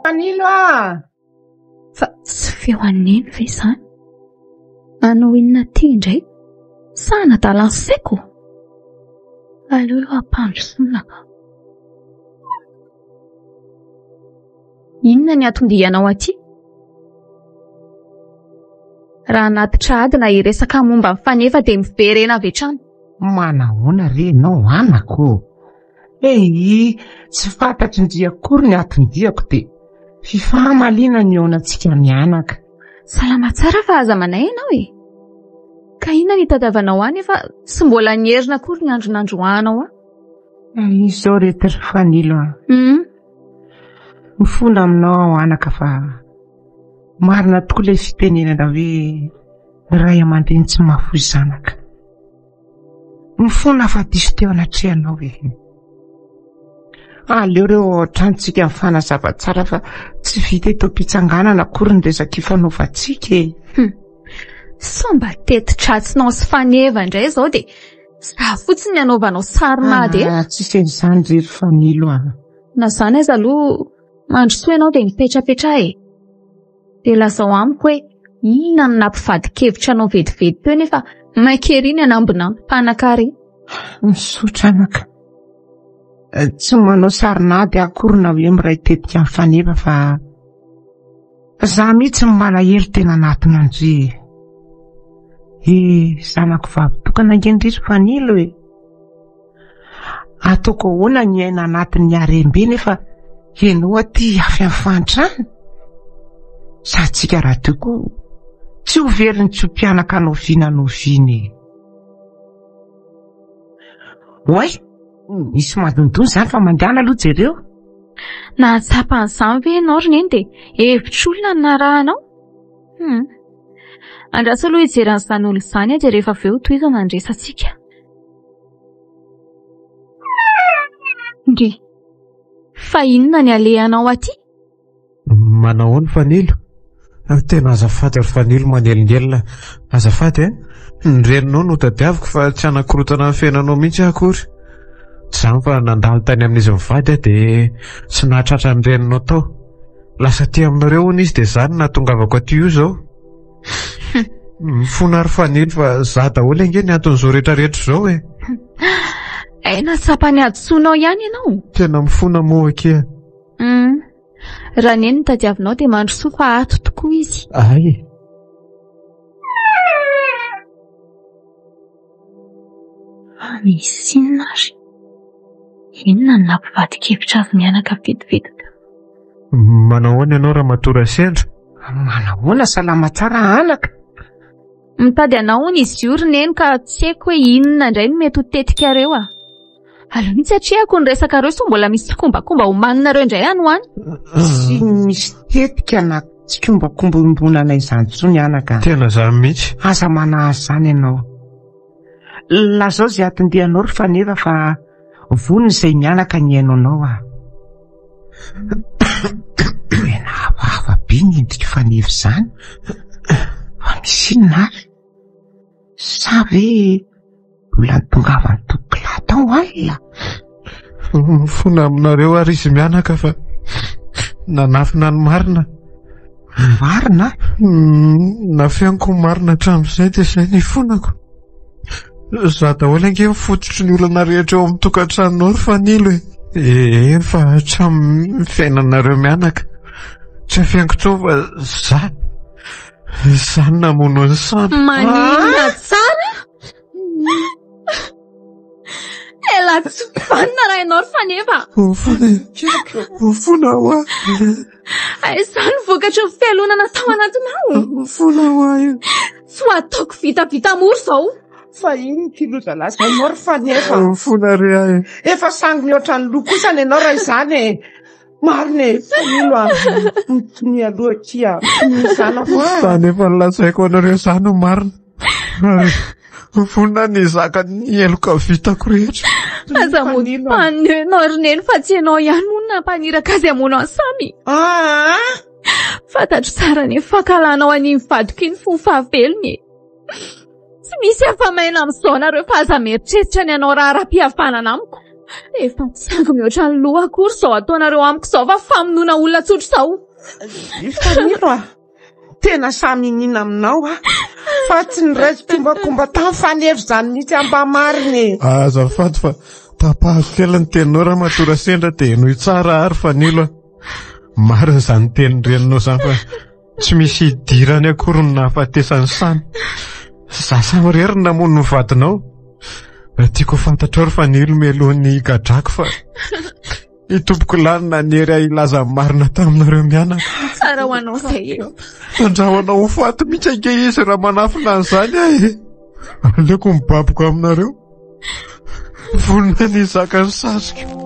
Speaker 1: Fanilo ah!
Speaker 4: Fa tsy feo an'i Neny ve izany? Hanao inona aty indray? Sa hanadala ny saiko? Aleo aloha hampandrosoana ka. Inona ny anton-dianao aty? Raha hanatitra ady na hiresaka momba ny faneva dia miverena avy hatrany.
Speaker 1: Manahoana re ianao anako ô? Eii, tsy fantatry ndry akory ny anton-diako dia fifamaliana ny hihaonantsika mianaka.
Speaker 4: Salama tsara fa aza manahy ianao e! Ka inona no itadiavanao ahy nefa tsy mbola nierina akory ny andro nandroahanao ahy?
Speaker 1: Izao re ry Fanilo a! Mifona aminao aho anaka fa marina tokoa ilay fitenenana hoe ny ray aman-dreny tsy mahafoy zanaka. Mifona fa diso teo anatrehanao e. Aleo reo ao an-tranontsika mifanazava tsara fa tsy vita eto am-pitsanganana akory ny resaka ifanaovantsika e.
Speaker 4: Hum. Sao mba teti-dratsinao sy faneva indray izao dia za fotsiny ny anaovanao sarin'ady e.
Speaker 1: Ah, tsisy an'izany ry ry Fanilo a.
Speaker 4: Na izany aza aloha mandrosoa ianao dia mipetrapetraha e. Dia lazao amiko hoe inona no nampivadi-kevitra anao vetivety teo nefa maika ery ny hanambinamby mpanan-karena.
Speaker 1: Misaotra anaka. Tsy manao sarin'ady aho akory na hoe miray tetika amin'ny faneva fa za mihitsy no malahelo tena anatina an-dry e. Eh, zanako vavy tokana ange ndry ry Fanilo e. Ataoko ahoana ny aina anatin'ny harem-be nefa ianao aty avy amin'ny fahantrana? Sady tsika rahateo koa tsy ho verin'ny tsy ho mpianaka n'oviana n'oviana e. Oay, misy madonidony izany fa mandehana aloha jereo.
Speaker 4: Nahatsapa an'izany ve ianao ry Neny dia hevitr'olona no narahanao? Hum. Andraso aloha hijery an'izany olona izany aho dia rehefa avy eo tohizana ny resatsika. Ndry. Fa inona ny alehanao aty?
Speaker 3: Manao ahoana Fanilo? Tena azafady ry Fanilo manelingelina. Azafady e. Ny reninao no tadiaviko fa tsy hanakorotana ny fiainanao mihitsy aho akory. Tsy izany fa nandalo tany amin'izy mivady aho dia tsy nahatratra ny reninao tao. Lasa aty aminareo hono izy dia izany no nahatongavako aty io izao. Mifona ry Fanilo fa za daholo ange ny anton'izao rehetra rehetra izao e.
Speaker 4: Hay nahatsapa ny hadisoanao ihany ianao.
Speaker 3: Tena mifona moa akia.
Speaker 4: Hum. Raha neny no tadiavinao dia mandrosoa fa ato tokoa izy.
Speaker 3: Ay.
Speaker 4: Fa misy inona ary? Inona no nampivadi-kevitra azy mianaka vetivety teo?
Speaker 3: Manao ahoana ianao Ramatoa Rasendra?
Speaker 1: Manahoana, salama tsara anaka.
Speaker 4: Mitady anao hono izy io ry Neny ka tsy haiko hoe inona indray no mety ho tetikareo a. Aleo mihitsy atrehako ny resakareo sao mbola misy tsikombakomba homaninareo indray any ho any.
Speaker 1: Tsy misy tetika na tsikombakomba iombonana izany intsony anaka.
Speaker 3: Tena izany mihitsy.
Speaker 1: Aza manahy izany ianao. Lazao izay atin-dianao ry Faneva fa vonona izay mianaka ny hihaino anao aho. Tena hafahafa be ny endrik'i Faneva izany. Fa misy inona ary? Sa ve mbola nitongavan'ny tompokolahy tao alina?
Speaker 3: Mifona aminareo ary izy mianaka fa nanafina ny marina.
Speaker 1: Marina?
Speaker 3: Nafeniko ny marina hatramin'izay dia izay nifonako. Za daholo ange ny fototry ny olana rehetra eo amin'ny tokantranonao ry Fanilo e. Eny fa hatramin'ny fiainanareo mianaka. Tsy afeniko intsony fa za, za no namono an'i Samy.
Speaker 4: Maninona tsara? Ela tsy vanona raha ianao ry Faneva.
Speaker 3: Mifona e. Mifona ho ahy.
Speaker 4: Aiza ny vokatry ny fialonana tao anatinao?
Speaker 3: Mifona ho ahy.
Speaker 4: Tsy ho ataoko vitavita mora izao.
Speaker 1: Fa inona ity loza lazainao ry Faneva?
Speaker 3: Mifona re ahy.
Speaker 1: Efa sangy mihoatra ny loha kosa ny anao raha izany e. Marina e, Fanilo a. Mitonia aloha akia. Mitonia zanako a.
Speaker 3: Izany efa nolazaiko anareo izany no marina. Ary vonona ny hizaka ny heloka vitako rehetra.
Speaker 4: Aza mody mpaneo ianao ry Neny fa tsy ianao ihany moa no nampaniraka azy hamono an'i Samy.
Speaker 1: Aa!
Speaker 4: Fantatro tsara ny fankahalanao an'iny vadiko iny fony fahavelony e. Tsy misy afa-maina amin'izao nareo fa aza mieritreritra ny hanao raharaham-pihavanana amiko. Efa tsy sangy mihoatra ny loha akory izao ataonareo amiko izao fa famonoana olona tsotra izao.
Speaker 1: Fanilo a! Tena samy iniana aminao aho fa tsy niray tsikombakomba tamin'ny faneva izany mihitsy aho mba marina e.
Speaker 6: Azafady fa tapahako kely ny teninao ramatoa Rasendra dia henoy tsara ary Fanilo a. Marina izany tenin'ny reninao izany fa tsy misy idirany akory ny nahafatesan'i Samy. Za samirery no namono ny vadinao. Tiako ho fantatrao ry Fanilo mialohan'ny higadrako fa I tompokolahy no nanery ahy hilaza ny marina taminareo mianaka.
Speaker 4: Tsara ho anao izay e.
Speaker 6: Andrahona ho faty mihitsy ange izy raha manafina an'izany aho e. Aleoko mibaboka aminareo. Vonona ny hizaka ny saziko.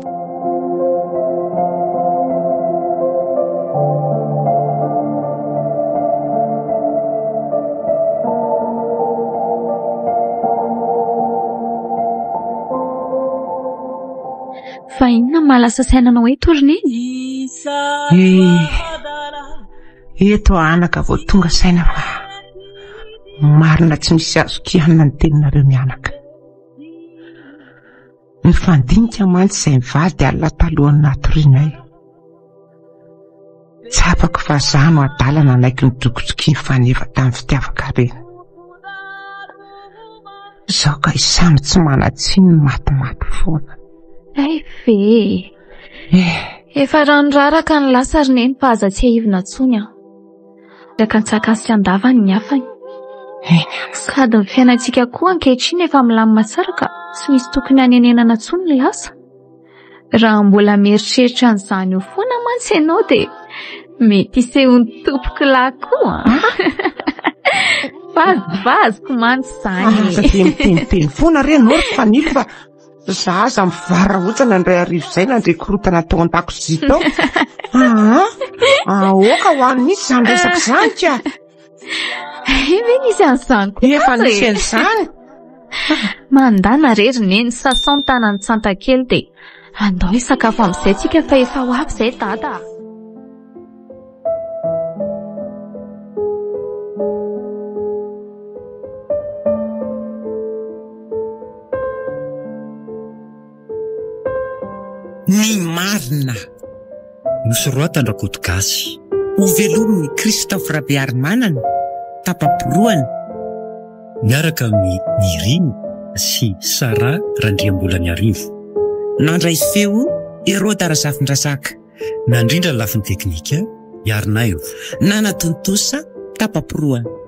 Speaker 4: Fa inona no mahalasa saina anao eto ry Neny?
Speaker 1: Eh, eto anaka vao tonga saina fa marina tsy misy azo kianina ny teninareo mianaka. Nifandinika mantsy izay mivady alina talohan'ny natorianay. Tsapako fa za no adala nanaiky ny jokojokin'i Faneva tamin'ny fitiavan-karena. Izao ka i Samy tsy manan-tsiny no matimaty foana.
Speaker 4: Hay ve e!
Speaker 1: Eh.
Speaker 4: Efa rano raraka ny lasa ry Neny fa aza tsiahivina intsony an. Raka an-tsakany sy an-davany ny hafany. Sady ny fiainantsika koa ankehitriny efa milamina tsara ka tsy misy tokony hanenenana intsony ny lasa. Raha mbola mieritreritra an'izany eo foana mantsy ianao dia mety hisehoan'ny tompokolahy koa an! Vazivazy mantsy izany
Speaker 1: e! Aza dia miteniteny foana re ianao ry Fanilo fa za aza mivarahontsana indray hariva izay nandre korontana tao an-dakozia tao. Aa! Aoka ho any mihitsy izany resaka izany ka!
Speaker 4: Hay ve nisy an'izany koa
Speaker 1: Efa nisy an'izany.
Speaker 4: Mandana re ry Neny, sasao ny tanan'i Tsanta kely dia andao hisakafo amin'izay tsika fa efa ho avy izay Dada a!
Speaker 1: Ny marina.
Speaker 2: Nosoratan-dRakoto Gasy.
Speaker 1: Hovelomin'i Christophe Rabearimanana, tapa-porohana.
Speaker 2: Miaraka amin'i Nirina sy Sarah Randriambolaniarivo.
Speaker 1: Nandray feo, Heroda Razafindrazaka.
Speaker 2: Nandrindra ny lafiny teknika, Iarinaivo.
Speaker 1: Nanatontosa, tapa-porohana.